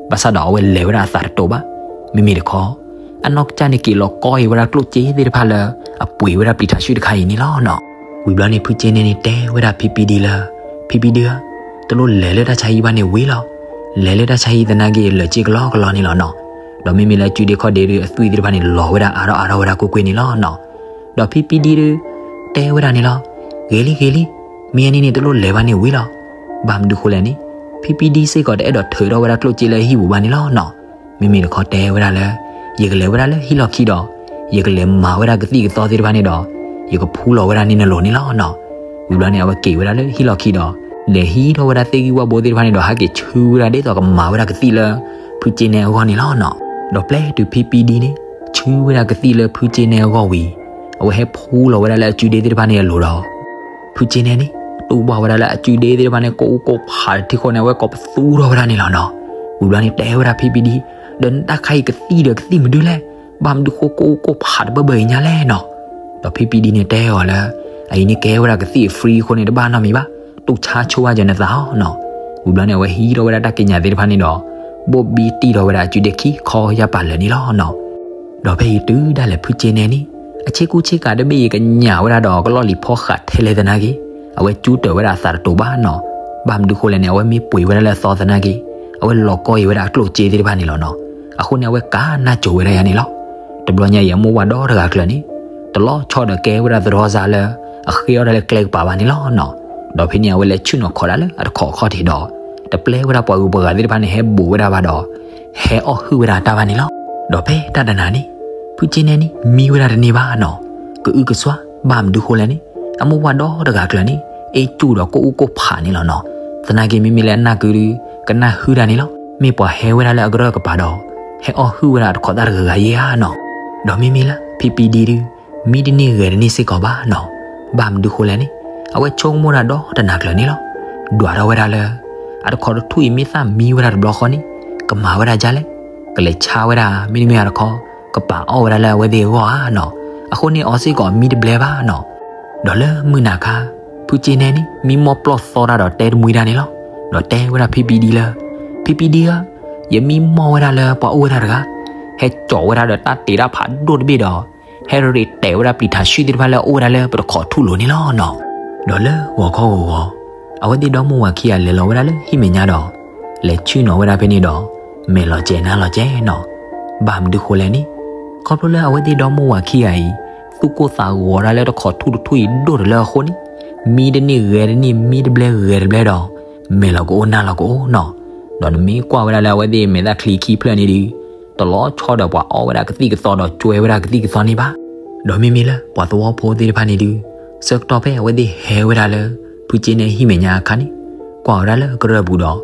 ဘၣ်ဆၣ်ဒီးအဝဲလဲၤဝဲဒၣ်အသးတတိၤဘၣ်. မ့မ့ၢ်တခီ အနီၢ်ကစၢ်န့ၣ်က့ၤလီၤကီအံၤဝဲဒၣ်ကျိၣ်စ့သ့ၣ်တဖၣ်လၢ အပှ့ၤဝဲဒၣ်ပျံၤထးရှုၣ်တခါအံၤန့ၣ်လီၤနီၤ. ဝံၤဘျီန့ၣ် ဖုစ့နဲန့ၣ်တဲဝဲဒၣ်ဖံဖံဒံလၢ ဖံဖံဒံဧၢ, တလိၣ်လဲၤလၢတၢ်ဆါဟံၣ်ဘၣ်န့ၣ်ဝံၤလီၤ. လဲၤလၢတၢ်ဆါဟံၣ်သနာ်က့ လၢာ်စ့ကလီကလီန့ၣ်လီၤနီၤ. ဒီးမ့မ့ၢ်လၢအစုဒ့ခီၣ်ဒ့ဒုး အသွံၣ်သ့ၣ်တဖၣ်န့ၣ် လီၤဝဲဒၣ်အါထီၣ်အါထီၣ်ဝဲဒၣ်ကွ့ၢ်ကွ့ၢ်န့ၣ်လီၤနီၤ. ဒီးဖံဖံဒံဒုး တဲဝဲဒၣ်န့ၣ်လီၤ. ဂ့ၤလံဂ့ၤလံ, မ့ၢ်အန့ၣ်န့ၣ် တလိၣ်လဲၤဘၣ်န့ၣ်ဝံၤလီၤ. ဘၣ်မနုၤဃိလဲၣ်န့ၣ် ဖံဖံဒံစ့ၢ်ကီးတအဲၣ်ဒိးထုးထီၣ်ဝဲဒၣ်ကျိၣ်စ့လၢအဟံၣ်ပူၤဘၣ်န့ၣ်လီၤနီၤ. မ့မ့ၢ်တခီတဲဝဲဒၣ်လၢ ယကလဲၤဝဲဒၣ်လၢဟံၣ်လီၢ်ခံဒီး ယကလဲၤမၤဝဲဒၣ်ကသံၣ်ကသီသ့ၣ်တဖၣ်န့ၣ်ဒီး ယကဖှူလီၤဝဲဒၣ်န့ၢ်နလိၤန့ၣ်လီၤနီၤ. ဝံၤဘျီန့ၣ် အဝဲက့ၤဝဲဒၣ်လၢဟံၣ်လီၢ်ခံဒီး လဲၤဟံးထီၣ်ဝဲဒၣ်သ့ၣ်ဂံၢ်ဝၣ်ဘိသ့ၣ်တဖၣ်န့ၣ်ဒီး ဟးက့ၤဆူဝဲဒၣ်ဒ်သိးကမၤဝဲဒၣ်ကသံၣ်လၢ ဖုစ့နဲအဂီၢ်န့ၣ်လီၤနီၤ. ဒီးပျဲတုၤဖံဖံဒံန့ၣ် ဆူဝဲဒၣ်ကသံၣ်လၢဖုစ့နဲအဂီၢ်ဝံၤ အဝဲဟဲဖှူလီၤဝဲဒၣ်လၢအစုဒ့သ့ၣ်တဖၣ်န့ၣ်အလိၤဒီး ဖုစ့နဲန့ၣ် တူၢ်ဘၣ်ဝဲဒၣ်လၢအစုဒ့သ့ၣ်တဖၣ်န့ၣ် ကိၢ်အူကိၢ်ဖးတထံၣ်ဃိန့ၣ် အဝဲကိးပသူထီၣ်ဝဲဒၣ်န့ၣ်လီၤနီၤ. ဝံၤဘျီန့ၣ်တဲဝဲဒၣ်ဖံဖံဒံ ဒီးနတၢ်ခါအံၤကသံၣ်ဒီးကသံၣ်မနုၤလဲၣ်, ဘၣ်မနုၤဃိကိၢ်အူကိၢ်ဖးတဘၢဘၢအံၤညါလဲၣ်နီၤ. ဒီးဖံဖံဒံန့ၣ်တဲအီၤလၢ အအံၤန့ၣ်ကဲဝဲဒၣ်ကသံၣ် free အဃိန့ၣ် တဘၣ်နီတမံၤဘၣ်, တူၢ်ဆါဆိဝဲကၢၤနသးအီၤနီၤ. ဝံၤဘျီန့ၣ် အဝဲဟံးထီၣ်ဝဲဒၣ်တၢ်ကံးညာ်သ့ၣ်တဖၣ်န့ၣ်ဒီး ဘိၣ်ဘံတံၢ်ထီၣ်ဝဲဒၣ်အစုဒ့ခံခီယၢ်ပာ်လၢာ်န့ၣ်လီၤနီၤ. ဒီးဖဲအံၤတုၤဒၣ်လဲာ်ဖုစ့နဲန့ၣ် အဆ့ကူဆ့ကၤတဘ့ၣ်အံၤကညၣ်ဝဲဒၣ်ဒီးကလီၢ်လံၤဖီဃးထဲလဲၣ်သနာ်က့ အဝဲကၠူတၢၢ်ဝဲဒၣ်အသးတတိၤဘၣ်နီၤ. ဘၣ်မနုၤဃိလဲၣ်န့ၣ် အဝဲမ့ၢ်ပှ့ၤဝဲဒၣ်လၢအသီသနာ်က့ အဝဲလီၤကီအံၤဝဲဒၣ်အကျိၣ်စ့သ့ၣ်တဖၣ်န့ၣ်လီၤနီၤ. အဃိန့ၣ် အဝဲကးနၢ်စိၤဝဲဒၣ်ယၤန့ၣ်လီၤ. တဘျီညါအံၤအမိၢ်ဝၤဒီတဂၤကျၢၤန့ၣ် တလီၤဆီဒီးကဲဝဲဒၣ်သရီစါလၢ အဃ့အီၣ်တၢ်လၢကျဲကပၤဘၣ်န့ၣ်လီၤနီၤ. ဒီးဖဲန့ၣ် အဝဲလဲၤဆ့ၣ်နီၤခီးဒၣ်လၢအတခီအခီၣ်ထံးဒီး တပျဲဝဲဒၣ်ပှၤဂုၤပှၤဂၤသ့ၣ်တဖၣ်န့ၣ် ဟဲဘူးဝဲဒၣ်ဘၣ်ဒီး ဟဲအီၣ်ဟု�ၣ်ဝဲဒၣ်တၢ်ဘၣ်န့ၣ်လီၤ. ဒီးဖဲတၢ်တနၤန့ၣ် ဖုကၠ့နဲန့ၣ် မံဝဲဒၣ်တန့ၢ်ဘၣ်နီၤ, ကအုကစွါ, ဘၣ်မနုၤဃိလဲၣ်န့ၣ် အမိၢ်ဝၢ်ဒီတဂၤကျၢၤန့ၣ် အ့ၣ်ကူၣ်ဒီးကိၣ်အူကိၣ်ဖးန့ၣ်လီၤနီၤ. သနာ်က့မ့မ့ၢ်လၢအနၢ်ကုဒု ကနၢ်ဟုၣ်တၢ်န့ၣ်လီၤ. မ့ၢ်ပှၤဟဲဝဲဒၣ်လၢအကရၢၢ်ကပၤဒီး ဟဲအီၣ်ဟုၣ်ဝဲဒၣ်တခီသၣ်တဂၤဂၤယဲဧါနီၤ. ဒီးမ့မ့ၢ်လၢ ဖံပံဒံဒု မံတန့ၢ်ဂဲၤတန့ၢ်စ့ၢ်ကီးဘၣ်နီၤ. ဘၣ်မနုၤဃိလဲၣ်န့ၣ် အဝဲဆိကမိၣ်ဒၣ်ဒီတနၤကျၢၤန့ၣ်လီၤ. ဒွးထီၣ်ဝဲဒၣ်လၢ အတခီတထူၣ်အံၤမ့ၢ်သၣ်မံဝဲဒၣ်တဘျီဃီန့ၣ် ကမၤဝဲဒၣ်ဒ်လဲၣ်, ကလဲၤဆါဝဲဒၣ် မ့တမ့ၢ်အတခီ ကပာ်အီၣ်ဝဲဒၣ်လၢအဝဲသ့ၣ်အဂီၢ်ဧါနီၤ. အဃိန့ၣ်အီၤစ့ၢ်ကီးမံတဘျဲဘၣ်နီၤ. ဒီးလၢမုၢ်နၤခါ ဖုကၠ့နဲန့ၣ် မံမီၢ်ပျီၢ်သီတၢ်ဒီးတဲတမှံတၢ်န့ၣ်လီၤ. ဒီးတဲဝဲဒၣ်ဖံပံဒံလၢ ဖံပံဒံဧၢ, ယမံမီၢ်ဝဲဒၣ်လၢပှၤအိၣ်ဝဲဒၣ်တဂၤ ဟဲကၠီၤဝဲဒၣ်ဒီးတၢ်တ့တၢ်ဖးဒိၣ်တဘ့ၣ်ဒီး ဟဲရ့းတဲာ်ဝဲဒၣ်ပျံၤထးဆှုၣ်သ့ၣ်တဖၣ်လၢအအိၣ်ဝဲဒၣ်လၢပတခီထူၣ်လိၤန့ၣ်လီၤနီၤ. ဒီးလၢဂီၤခီဂီၤဂီၤ အဝဲသ့ၣ်ဒီမါဝၤခံဂၤလဲၤလီၤဝဲဒၣ်လၢဟံၣ်မဲာ်ညါဒီး လဲၤဆ့ၣ်နီၤဝဲဒၣ်ဖဲန့ၣ်ဒီး မဲာ်လီၤစဲၤနါလီၤစဲၤနီၤ. ဘၣ်မနုၤဃိလဲၣ်န့ၣ် ခီဖျိလၢအဝဲသ့ၣ်ဒီမါဝၤခံဂၤအံၤ သူၣ်ကိၢ်သးဂီၤဒၣ်လၢတခီထူၣ်တထူၣ်အံၤဒိၣ်တလၢအဃိန့ၣ် မံတန့ၢ်ဂဲၤတန့ၢ် မံတဘျဲဂဲၤတဘျဲဒီး မဲာ်လီၤကအိၣ်နါလီၤကအိၣ်နီၤ. ဒီးနမ့ၢ်ကွၢ်ဝဲဒၣ်လၢအဝဲသ့ၣ်မဲာ်သၣ်ချံခံဖျၢၣ်န့ၣ်ဒုး တလီၤဆီဒီးပှၤအီၣ်ဝဲဒၣ်ကသံၣ်ကသီဒီးကွဲဝဲဒၣ်ကသံၣ်ကသီန့ၣ်ဘၣ်. ဒီးမ့မ့ၢ်လၢပှၤသဝီဖိသ့ၣ်တဖၣ်န့ၣ်ဒုး ဆၢကတီၢ်ဖဲအဝဲသ့ၣ်ဟဲဝဲဒၣ်လၢ ဖုကၠ့နဲဟံၣ်မဲာ်ညါအခါန့ၣ် ကွၢ်ဝဲဒၣ်လၢကရၢၢ်ပူၤဒီး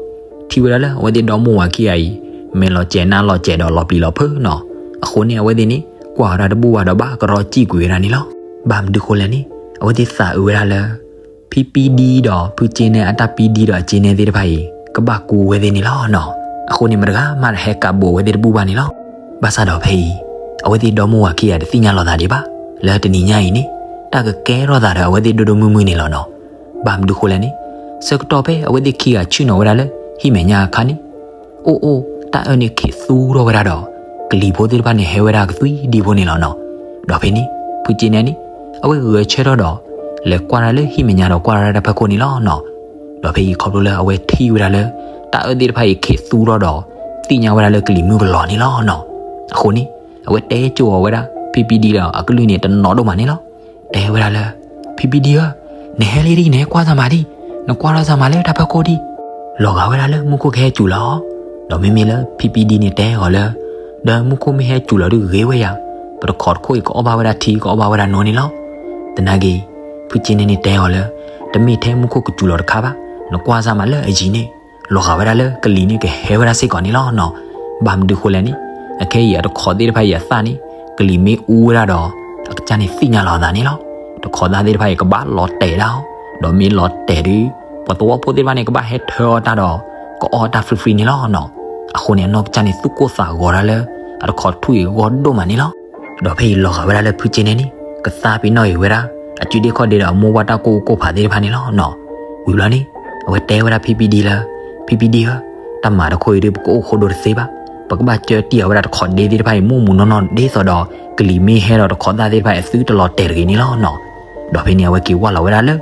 ထံၣ်ဝဲဒၣ်လၢအဝဲသ့ၣ်ဒီမါဝၤခံဂၤအံၤ မဲာ်လီၤစဲၤနါလီၤစဲၤဒီးလီၤပျံၤလီၤဖုးနီၤ. အဃိန့ၣ်အဝဲသ့ၣ်န့ၣ် ကွၢ်ဝဲဒၣ်တဘူၣ်ဘၣ်ဒီးဘၣ်ကရီစံၣ်ကွံာ်ဝဲဒၣ်န့ၣ်လီၤ. ဘၣ်မနုၤဃိလဲၣ်န့ၣ် အဝဲသ့ၣ်သးအုးဝဲဒၣ်လၢ ဖံပံဒံဒီးဖုကၠ့နဲအတၢ်ပံဒံဒီးအကၠ့နဲသ့ၣ်တဖၣ်အံၤ ကဘၣ်ကူဝဲသ့ၣ်န့ၣ်လီၤနီၤ. အဃိန့ၣ် မတဂၤမးတဟဲကးဘိးဝဲသ့ၣ်တဘူၣ်ဘၣ်န့ၣ်လီၤ. ဘၣ်ဆၣ်ဒီးဖဲအံၤ အဝဲသ့ၣ်ဒီမါဝၤခံဂၤတသ့ၣ်ညါလီၤသးဒံးဘၣ် လၢတနံၤညါအံၤန့ၣ် တၢ်ကကဲထီၣ်သးဒီးအဝဲသ့ၣ်ဒိၣ်ဒိၣ်မုၢ်မုၢ်န့ၣ်လီၤနီၤ. ဘၣ်မနုၤဃိလဲၣ်န့ၣ် ဆၢကတီၢ်ဖဲအဝဲသ့ၣ်ခံဂၤဆ့ၣ်နီၤဝဲဒၣ်လၢဟံၣ်မဲာ်ညါအခါန့ၣ် အိၣ်အိၣ် တၢ်အၢန့ၣ်ခ့းသူထီၣ်ဝဲဒၣ်ဒီး ကလံၤဖိသ့ၣ်တဖၣ်န့ၣ်ဟဲဝဲဒၣ်ကသွံဒံဖိန့ၣ်လီၤနီၤ. ဒီးဖဲန့ၣ် ဖုကၠ့နဲန့ၣ် အဝဲဂဲၤဆၢထၢၣ်ဒီး လဲၤကွၢ်ဒၣ်လၢဟံၣ်မဲာ်ညါဒီးကွၢ်ဒၣ်တၢ်ဖီခိၣ်န့ၣ်လီၤနီၤ. ဒီးဖဲအံၤခီဖျိလၢအဝဲထံၣ်ဝဲဒၣ်လၢ တၢ်အၢသ့ၣ်တဖၣ်အံၤခ့းသူထီၣ်ဒီး သ့ၣ်ညါဝဲဒၣ်လၢကလံၤမုၢ်ကလီၤန့ၣ်လီၤနီၤ. အဃိန့ၣ် အဝဲတဲကိးအီၤဝဲဒၣ် ဖံပံဒံဒီးအကလုၢ်န့ၣ်တနီၤဒိၣ်မးန့ၣ်လီၤ. တဲဝဲဒၣ်လၢ ဖံပံဒံဧၢ, နဟဲလံဒံ နဟဲကွၢ်စၢ်မးဒံ, နကွၢ်ထီၣ်စၢ်မးလၢတၢ်ဖီခိၣ်ဒံ, လီၤဂာ်ဝဲဒၣ်လၢမူခိၣ်ကဟဲစူၤလီၤ. ဒီးမ့မ့ၢ်လၢဖံပံဒံန့ၣ်တဲအီၤလၢ ဒီးမူခိၣ်မ့ၢ်ဟဲစူၤလီၤဒုးဂ့ၤဝဲယၤ, ပတခီတခိၣ်အံၤကအီၣ်ဘၣ်ဝဲဒၣ်ထံ ကအီၣ်ဘၣ်ဝဲဒၣ်နိန့ၣ်လီၤ. သနာ်က့ ဖုကၠ့နဲန့ၣ်တဲအီၤလၢ တမ့ၢ်ထဲမူခိၣ်ကစူၤလီၤတခါဘၣ်, နကွၢ်စၢ်မးလၢအယံၤန့ၣ် လီၤဂာ်ဝဲဒၣ်လၢကလံၤန့ၣ်ကဟဲဝဲဒၣ်စ့ၢ်ကီးန့ၣ်လီၤနီၤ. ဘၣ်မနုၤဃိလဲၣ်န့ၣ် အခဲအံၤအတခီသ့ၣ်တဖၣ်အံၤအသၣ်န့ၣ် ကလံၤမ့ၢ်အူဝဲဒၣ်ဒီး အကစၢ်န့ၣ်သ့ၣ်ညါလီၤအသးန့ၣ်လီၤ. တခီသၣ်သ့ၣ်တဖၣ်အံၤကဘၣ်လီၤတဲာ်ဒၣ်အီၤ, ဒီးမ့ၢ်လီၤတဲာ်ဒုး ပှၤသဝီဖိသ့ၣ်တဖၣ်န့ၣ် ကဘၣ်ဟဲထၢအီၣ်တၢ်ဒီး ကအီၣ်တၢ် free free န့ၣ်လီၤနီၤ. အဃိန့ၣ် အနီၢ်ကစၢ်န့ၣ် သူၣ်ကိၢ်သးဂီၤဒၣ်လၢ အတခီတထူၣ်အံၤအဂီၢ်ဒိၣ်မးန့ၣ်လီၤ. ဒီးဖဲအံၤလီၤဂာ်ဝဲဒၣ်လၢဖုကၠ့နဲန့ၣ် ကသါပ့ၤနီၣ်အံၤဝဲဒၣ် အစုဒ့ၣ်ခီၣ်ဒ့ဒီးအမိၢ်ဝၢ်တၢ်ကိၢ်ကိၢ်ဖးသ့ၣ်တဖၣ်န့ၣ်လီၤနီၤ.ဝံၤဘျီန့ၣ် အဝဲတဲဝဲဒၣ်ဖံပံဒံလၢ ဖံပံဒံဧၢ, တၢ်မၤတခီအံၤဒုး ပကအိၣ်ဃိဒိတသ့ဘၣ်. ပကဘၣ်ကၢတံၢ်အီၤဝဲဒၣ်တခီဒ့သ့ၣ်တဖၣ်အံၤ မူးမူးနီၢ်နီၢ်ဒ်သိးဒီး ကလံၤမ့ၢ်ဟဲဒီးတခီသၣ်သ့ၣ်တဖၣ်အံၤ အသုတလီၤတဲာ်တဂ့ၤန့ၣ်လီၤနီၤ. ဒီးဖဲန့ၣ် အဝဲက့ၤဝၢ်လီၤဝဲဒၣ်လၢ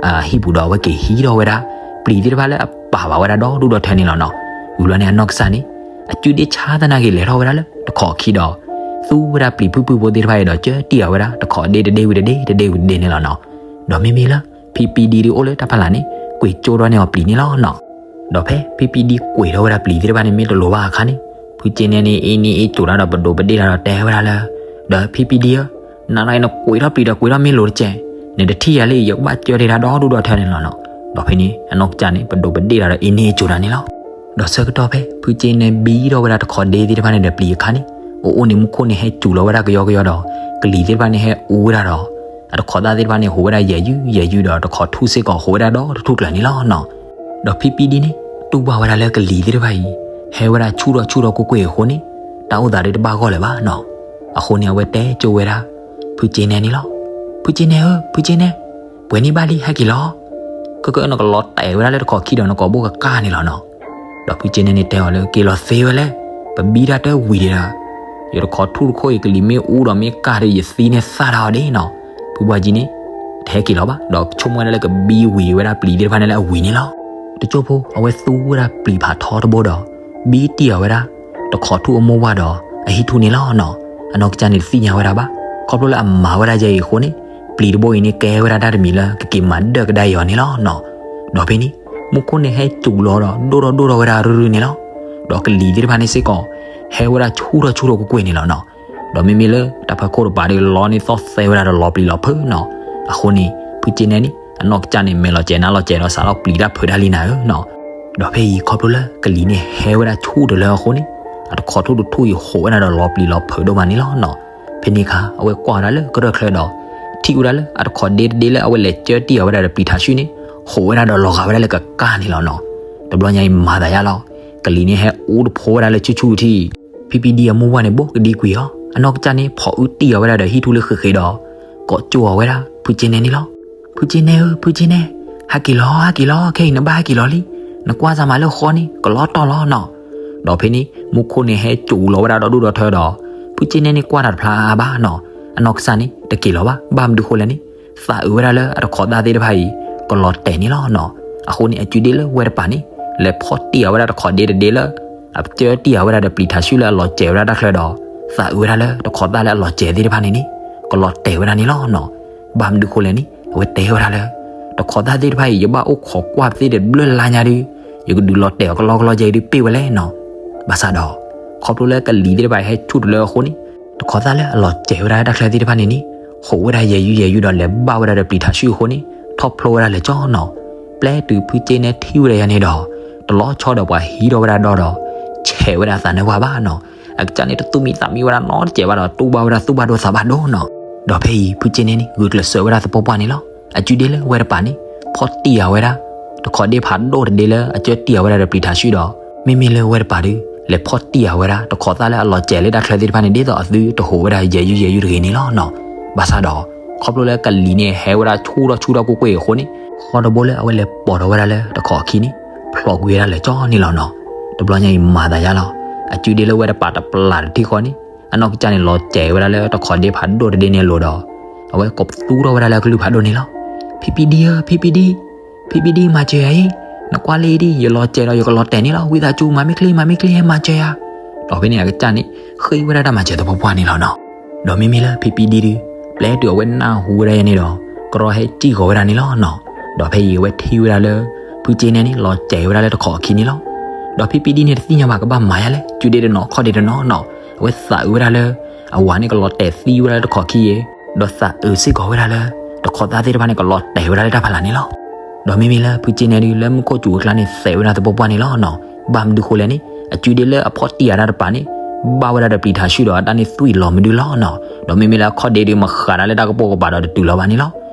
အဟံၣ်ပူၤဒီး အဝဲက့ၤဟံးထီၣ်ဝဲဒၣ် ပျံၤသ့ၣ်တဖၣ်လၢအပာ်ဘၣ်ဝဲဒၣ်ဒီဒူၣ်ဒီထၢန့ၣ်လီၤနီၤ. ဝံၤဘျီန့ၣ် အနီၢ်ကစၢ်န့ၣ် အစုဒ့ၣ်ဆါသနာ်က့ လဲၤထီၣ်ဝဲဒၣ်လၢတခီခံဒီး သူဝဲဒၣ်ပျံၤဖုၣ်ဖုၣ်ဖိသ့ၣ်တဖၣ်အံၤဒီး ကၢတံၢ်အီၤဝဲဒၣ် တခီဒ့တဒ့ဝံၤတဒ့ တဒ့ဝံၤတဒ့န့ၣ်လီၤနီၤ. ဒီးမ့မ့ၢ်လၢ ဖံပံဒံဒုးအိၣ်လၢတၢ်ဖီလာ်န့ၣ် ကွံာ်ကၠိထီၣ်န့ၢ်အီၤပျံၤန့ၣ်လီၤနီၤ. ဒီးဖဲဖံပံဒံကွံာ်ထီၣ်ဝဲဒၣ်ပျံၤသ့ၣ်တဖၣ်န့ၣ် မ့ၢ်တလိၤဘၣ်အခါန့ၣ် ဖုကၠ့နဲန့ၣ် အ့န့ၢ်အ့ကိၤတၢ်ဒီး ပဒိးပဒ့ၣ်တၢ်ဒီးတဲဝဲဒၣ်လၢ ဒီးဖံပံဒံဧၢ, နၤနၤအံၤ နကွံာ်ထီၣ်ပျံၤဒီးကွံာ်ထီၣ်မ့ၢ်လိၤတကဲး, နတထံၣ်ယၤလၢအံၤ ယကဘၣ်ကၢတ့ၢ်တၢ်ဒီဒူၣ်ဒီထၢန့ၣ်လီၤနီၤ. ဒီးဖဲန့ၣ် အနီၢ်ကစၢ်န့ၣ် ပဒိးပဒ့ၣ်တၢ်ဒီး အ့န့ၢ်အ့ကိၤတၢ်န့ၣ်လီၤ. ဒီးဆၢကတီၢ်ဖဲ ဖုကၠ့နဲဘံထီၣ်ဝဲဒၣ်တခီဒ့သ့ၣ်တဖၣ်န့ၣ်ဒီးပျံၤအခါန့ၣ် အိၣ်အိၣ်န့ၣ် မူခိၣ်န့ၣ်ဟဲစူၤလီၤဝဲဒၣ်ကယီကယီဒီး ကလံၤသ့ၣ်တဖၣ်န့ၣ်ဟဲအူဝဲဒၣ်ဒီး အတခီသၣ်သ့ၣ်တဖၣ်န့ၣ် ဟူးဝဲဒၣ်ယဲၢ်ယုၢ်ယဲၢ်ယုၢ်ဒီး တခီထူၣ်စ့ၢ်ကီးဟူးဝဲဒၣ်ဒီတထူၣ်ကျၢၤန့ၣ်လီၤနီၤ. ဒီးဖံပံဒံန့ၣ် တူၢ်ဘၣ်ဝဲဒၣ်လၢကလံၤသ့ၣ်တဖၣ်အံၤ ဟဲဝဲဒၣ်ဆူၣ်ထီၣ်ဆူၣ်ထီၣ်ကွ့ၢ်ကွ့ၢ်အဃိန့ၣ် တၢ်အိၣ်သးဒုးတဘၣ်ဂီၢ်လၢၤဘၣ်နီၤ. အဃိန့ၣ် အဝဲတဲကၠိဝဲဒၣ် ဖုကၠ့နဲန့ၣ်လီၤ. ဖုကၠ့နဲဧၢ, ဖုကၠ့နဲ, ပှဲၤန့ၢ်ဘၣ်လံ ဟဲက့ၤလီၤ. ကကနကလီၤတဲာ်ဝဲဒၣ်လၢတခီခံဒီးနကိာ်ဘိၣ်ကကၢ်န့ၣ်လီၤနီၤ. ဒီးဖုကၠ့နဲန့ၣ်တဲအီၤလၢ က့ၤလီၤသ့ဝဲလဲၣ်, ပဘံတၢ်တဝံၤဒံးဒၣ်, ယတခီထူၣ်တခိၣ်အံၤ ကလံၤမ့ၢ်အူဒီးမ့ၢ်ကၢ်ဒီး ယသံန့ၣ်သၣ်တၢ်အီၤဒ်နီၤ. ဖုဘၣ်ကၠံန့ၣ် တဟဲက့ၤလီၤဘၣ်, ဒီးဆိကမိၣ်ဝဲဒၣ်လၢကဘံဝံၤဝဲဒၣ်ပျံၤသ့ၣ်တဖၣ်န့ၣ်လၢအဝံၤန့ၣ်လီၤ. တကၠိဖိ အဝဲသူဝဲဒၣ်ပျံၤဖးထီတဘိဒီး ဘံတံၢ်အီၤဝဲဒၣ် တခီထူၣ်အမိၢ်ဝၢ်ဒီး အဟံၣ်ထူၣ်န့ၣ်လီၤနီၤ. အနီၢ်ကစၢ်န့ၣ်တသ့ၣ်ညါဝဲဒၣ်ဘၣ်, ခီဖျိလၢအမၤဝဲဒၣ်ယဲအံၤအဃိန့ၣ် ပျံၤတဘိအံၤန့ၣ် ကဲဝဲဒၣ်တၢ်တမံၤလၢ ကက့ၤမၤဒၢၣ်ကဒါအီၤန့ၣ်လီၤနီၤ. ဒီးဖဲန့ၣ် မူခိၣ်န့ၣ်ဟဲစူၤလီၤဒီး ဒိၣ်ထီၣ်ဒိၣ်ထီၣ်ဝဲဒၣ်ရုၢ်ရုၢ်န့ၣ်လီၤ. ဒီးကလံၤသ့ၣ်တဖၣ်န့ၣ်စ့ၢ်ကီး ဟဲဝဲဒၣ်ဆူၣ်ထီၣ်ဆူၣ်ထီၣ်ကွ့ၢ်ကွ့ၢ်န့ၣ်လီၤနီၤ. ဒီးမ့မ့ၢ်လၢတၢ်ဖၢခိၣ်တပၤဒီး လီန့ၢ်သီၣ်သဲဝဲဒၣ်ဒီးလီၤပျံၤလီၤဖုးနီၤ. အဃိန့ၣ် ဖုကၠ့နဲန့ၣ် အနီၢ်ကစၢ်န့ၣ် မဲာ်လီၤစဲၤနါလီၤစဲၤဒီး စးထီၣ်ပျံၤတၢ်ဖုးတၢ်လံနၤဧၢနီၤ. ဒီးဖဲအံၤခီဖျိလၢကလံၤန့ၣ်ဟဲဝဲဒၣ်ဆူၣ်တုၤလၢအဃိန့ၣ် အတခီထူၣ်တထူၣ်အံၤဟူးဝဲဒၣ်ဒီးလီၤပျံၤလီၤဖုးဒိၣ်မးန့ၣ်လီၤနီၤ. ဖဲန့ၣ်အခါ အဝဲကွၢ်ဝဲဒၣ်လၢကရၢၢ်ချၢဒီး ထံၣ်ဝဲဒၣ်လၢအတခီဒ့တဒ့လၢအဝဲလဲၤကၢတံၢ်အီၤဝဲဒၣ်ဒီးပျံၤထးဆူၣ်န့ၣ် ဟူးဝဲဒၣ်ဒီးလီၤဂာ်ဝဲဒၣ်လၢကကၢ်န့ၣ်လီၤနီၤ. တဘျီညါအံၤမၤသးယါလီၤ. ကလံၤန့ၣ်ဟဲအူတဖိဝဲဒၣ်လၢဆူၣ်ဆူၣ်ထံၣ် ဖံဖံဒံအမိၢ်ဝၤန့ၣ် ဘိးကဒံကွံာ်အီၤ, အနီၢ်ကစၢ်န့ၣ် ဖီၣ်အုၣ်တံၢ်အီၤဝဲဒၣ်ဒီးဟံၣ်ထူၣ်လၢဃ့ဃ့ဒီး ကိးကၠိအီၤဝဲဒၣ် ဖုကၠ့နဲန့ၣ်လီၤ. ဖုကၠ့နဲဧၢ, ဖုကၠ့နဲ, ဟဲက့ၤလီၤ, ဟဲက့ၤလီၤ, ခဲအံၤနဘၣ်ဟဲက့ၤလီၤလံ. နကွၢ်စၢ်မးလၢဃီန့ၣ် ကလီတီၢ်လီၤနီၤ. ဒီးဖဲန့ၣ် မူခိၣ်န့ၣ်ဟဲစိာ်လီၤဝဲဒၣ်ဒီဒူၣ်ဒီထၢဒီး ဖုကၠ့နဲန့ၣ်ကွၢ်တၢ်တဖျါအါဘၣ်နီၤ. အနီၢ်ကစၢ်န့ၣ် တက့ၤလီၤဘၣ်. ဘၣ်မနုၤဃိလဲၣ်န့ၣ် သးအုးဝဲဒၣ်လၢအတခီသၣ်သ့ၣ်တဖၣ်အံၤ ကလီၤတဲာ်န့ၣ်လီၤနီၤ. အဃိန့ၣ် အစုဒ့လၢဝဲတပၤန့ၣ် လဲၤဖီၣ်တံၢ်အီၤဝဲဒၣ်တခီဒ့တဒ့လၢ အကၢတံၢ်အီၤဝဲဒၣ်ဒီးပျံၤထးဆူၣ်လၢအလီၤစဲၤဝဲဒၣ်တၢ်ချၢဒီး သးအုးဝဲဒၣ်လၢတခီသၣ်လၢအလီၤစဲၤသ့ၣ်တဖၣ်န့ၣ်န့ၣ် ကလီၤတဲာ်ဝဲဒၣ်န့ၣ်လီၤနီၤ. ဘၣ်မနုၤဃိလဲၣ်န့ၣ် အဝဲတဲဝဲဒၣ်လၢ တခီသၣ်သ့ၣ်တဖၣ်အံၤ ယဘၣ်အိၣ်ခိးကွၢ်သ့ၣ်တဘျုးလါညါဒီး ယကဒုးလီၤတဲာ်အီၤကလီကလီယဲအံၤဒုးပ့ၢ်ဝဲလဲၣ်နီၤ. ဘၣ်ဆၣ်ဒီး ခီဖျိလၢကလံၤသ့ၣ်တဖၣ်အံၤဟဲဆူၣ်တုၤလၢအဃိန့ၣ် တခီသၣ်လၢအလီၤစဲၤဝဲဒၣ်တၢ်ချၢသ့ၣ်တဖၣ်န့ၣ်န့ၣ် ဟူးဝဲဒၣ်ယဲၢ်ယုၢ်ယဲၢ်ယုၢ်ဒီးလဲၤဘၣ်ဝဲဒၣ်ဒီးပျံၤထးဆူၣ်အဃိန့ၣ် ထီၣ်ဖျိဝဲဒၣ်လဲၤကၠီနီၤ. ပျဲတုၤဖုကၠ့နဲထံၣ်ဝဲဒၣ်ယၤန့ၣ်ဒီး တလီၤဆီဒီးပှၤဟံးထီၣ်ဝဲဒၣ်ဒီဒီး ဆဲးဝဲဒၣ်သးနၢပှၤဘၣ်နီၤ. အကစၢ်န့ၣ်တသူၣ်မံသးမံဝဲဒၣ်နီတစဲးဘၣ်ဒီး တူၢ်ဘၣ်ဝဲဒၣ်သူၣ်ဘၣ်ဒိသးဘၣ်ဒိနီၤ. ဒီးဖဲအံၤ ဖုကၠ့နဲန့ၣ် ဂုာ်ကျဲးစၢးဝဲဒၣ်သပှၢ်ပှၢ်န့ၣ်လီၤ. အစုဒ့လၢဝဲတပၤန့ၣ် ဖီၣ်တံၢ်အီၤဝဲဒၣ် တခီဒ့ဖးဒိၣ်တဒ့လၢအကၢတံၢ်အီၤဝဲဒၣ်ဒီးပျံၤထးဆူၣ်ဒီး မ့မ့ၢ်လၢဝဲတပၤဒီး လဲၤဖီၣ်တံၢ်အီၤဝဲဒၣ် တခီသၣ်လၢအလီၤစဲၤလၢတၢ်ချၢသ့ၣ်တဖၣ်န့ၣ် ဒ်သိးအသုတဟူးဝဲဒၣ်ယဲၢ်ယုၢ်ယဲၢ်ယုၢ်တဂ့ၤန့ၣ်လီၤနီၤ. ဘၣ်ဆၣ်ဒီး ခီဖျိလၢကလံၤန့ၣ်ဟဲဝဲဒၣ်ဆူၣ်ထီၣ်ဆူၣ်ထီၣ်ကွ့ၢ်ကွ့ၢ်အဃိန့ၣ် ဃီတဘိလၢအဝဲလဲၤပိာ်ထီၣ်ဝဲဒၣ်လၢတခီအခံန့ၣ် ဖျိးကွံာ်ဝဲဒၣ်လဲၤကၠီန့ၣ်လီၤနီၤ. တဘျီညါအံၤမၤသးယါလီၤ. အစုဒ့လၢဝဲတပၤတပျၢ်တထံၣ်ဃီန့ၣ် အနီၢ်ကစၢ်န့ၣ်လီၤစဲၤဝဲဒၣ်လၢတခီဒ့ဖးဒိၣ်တဒ့န့ၣ်အလိၤဒီး အဝဲကိးပသူထီၣ်ဝဲဒၣ်လၢအကလုၢ်ဖးဒိၣ်န့ၣ်လီၤ. ဖံဖံဒံဧၢ, ဖံဖံဒံ, ဖံဖံဒံ မၤစၢၤယၤအံၤ, နကွၢ်လၢအံၤဒံး ယလီၤစဲၤဒီးယကလီၤတဲာ်န့ၣ်လီၤ. ဝံသးစူၤ မၤမ့ၢ်ချ့ မၤမ့ၢ်ချ့ ဟဲမၤစၢၤယၤ. ဒီးဖဲန့ၣ်အကစၢ်န့ၣ် ဃ့ဝဲဒၣ်တၢ်မၤစၢၤသပှၢ်ပှၢ်န့ၣ်လီၤနီၤ. ဒီးမ့မ့ၢ်လၢဖံဖံဒံဒုး ပျဲတုၤအဝဲနၢ်ဟူဝဲဒၣ်ယၤန့ၣ်ဒီး ကရီဟဲစံၣ်ဃီၤဝဲဒၣ်န့ၣ်လီၤနီၤ. ဒီးဖဲအံၤအဝဲထံၣ်ဝဲဒၣ်လၢ ဖုကၠ့နဲန့ၣ် လီၤစဲၤဝဲဒၣ်လၢတခီအခံန့ၣ်လီၤ. ဒီးဖံဖံဒံန့ၣ်တသ့ၣ်ညါဘၣ်ကဘၣ်မၤယါလဲၣ် စုဒ့တနီၤခီၣ်ဒ့တနီၤနီၤ. အဝဲသးအုးဝဲဒၣ်လၢ အဝၤန့ၣ်ကလီၤတဲာ်သံဝဲဒၣ်လၢတခီအခံယဲ ဒီးသးအုးစ့ၢ်ကီးဝဲဒၣ်လၢ တခီသၣ်သ့ၣ်တဖၣ်န့ၣ် ကလီၤတဲာ်ဝဲဒၣ်လၢတၢ်ဖးလၢ်န့ၣ်လီၤ. ဒီးမ့မ့ၢ်လၢဖုကၠ့နဲဒုး လၢမူခိၣ်စူၤအကျါန့ၣ် သဲးဝဲဒၣ်သပှၢ်ပှၢ်န့ၣ်လီၤနီၤ. ဘၣ်မနုၤဃိလဲၣ်န့ၣ် အစုဒ့လၢအဖီၣ်တံၢ်အီၤတၢ်တပၤန့ၣ် ဘၣ်ဝဲဒၣ်ဒီးပျံၤထးဆူၣ်ဒီးအတၢ်န့ၣ်သွံၣ်လီၤမနုၤလီၤနီၤ. ဒီးမ့မ့ၢ်လၢအခီၣ်ဒ့ဒုး မဃးဒၣ်လၢတၢ်ကပိာ်ကပၤဒီးတတုၤလီၤဘၣ်န့ၣ်လီၤ.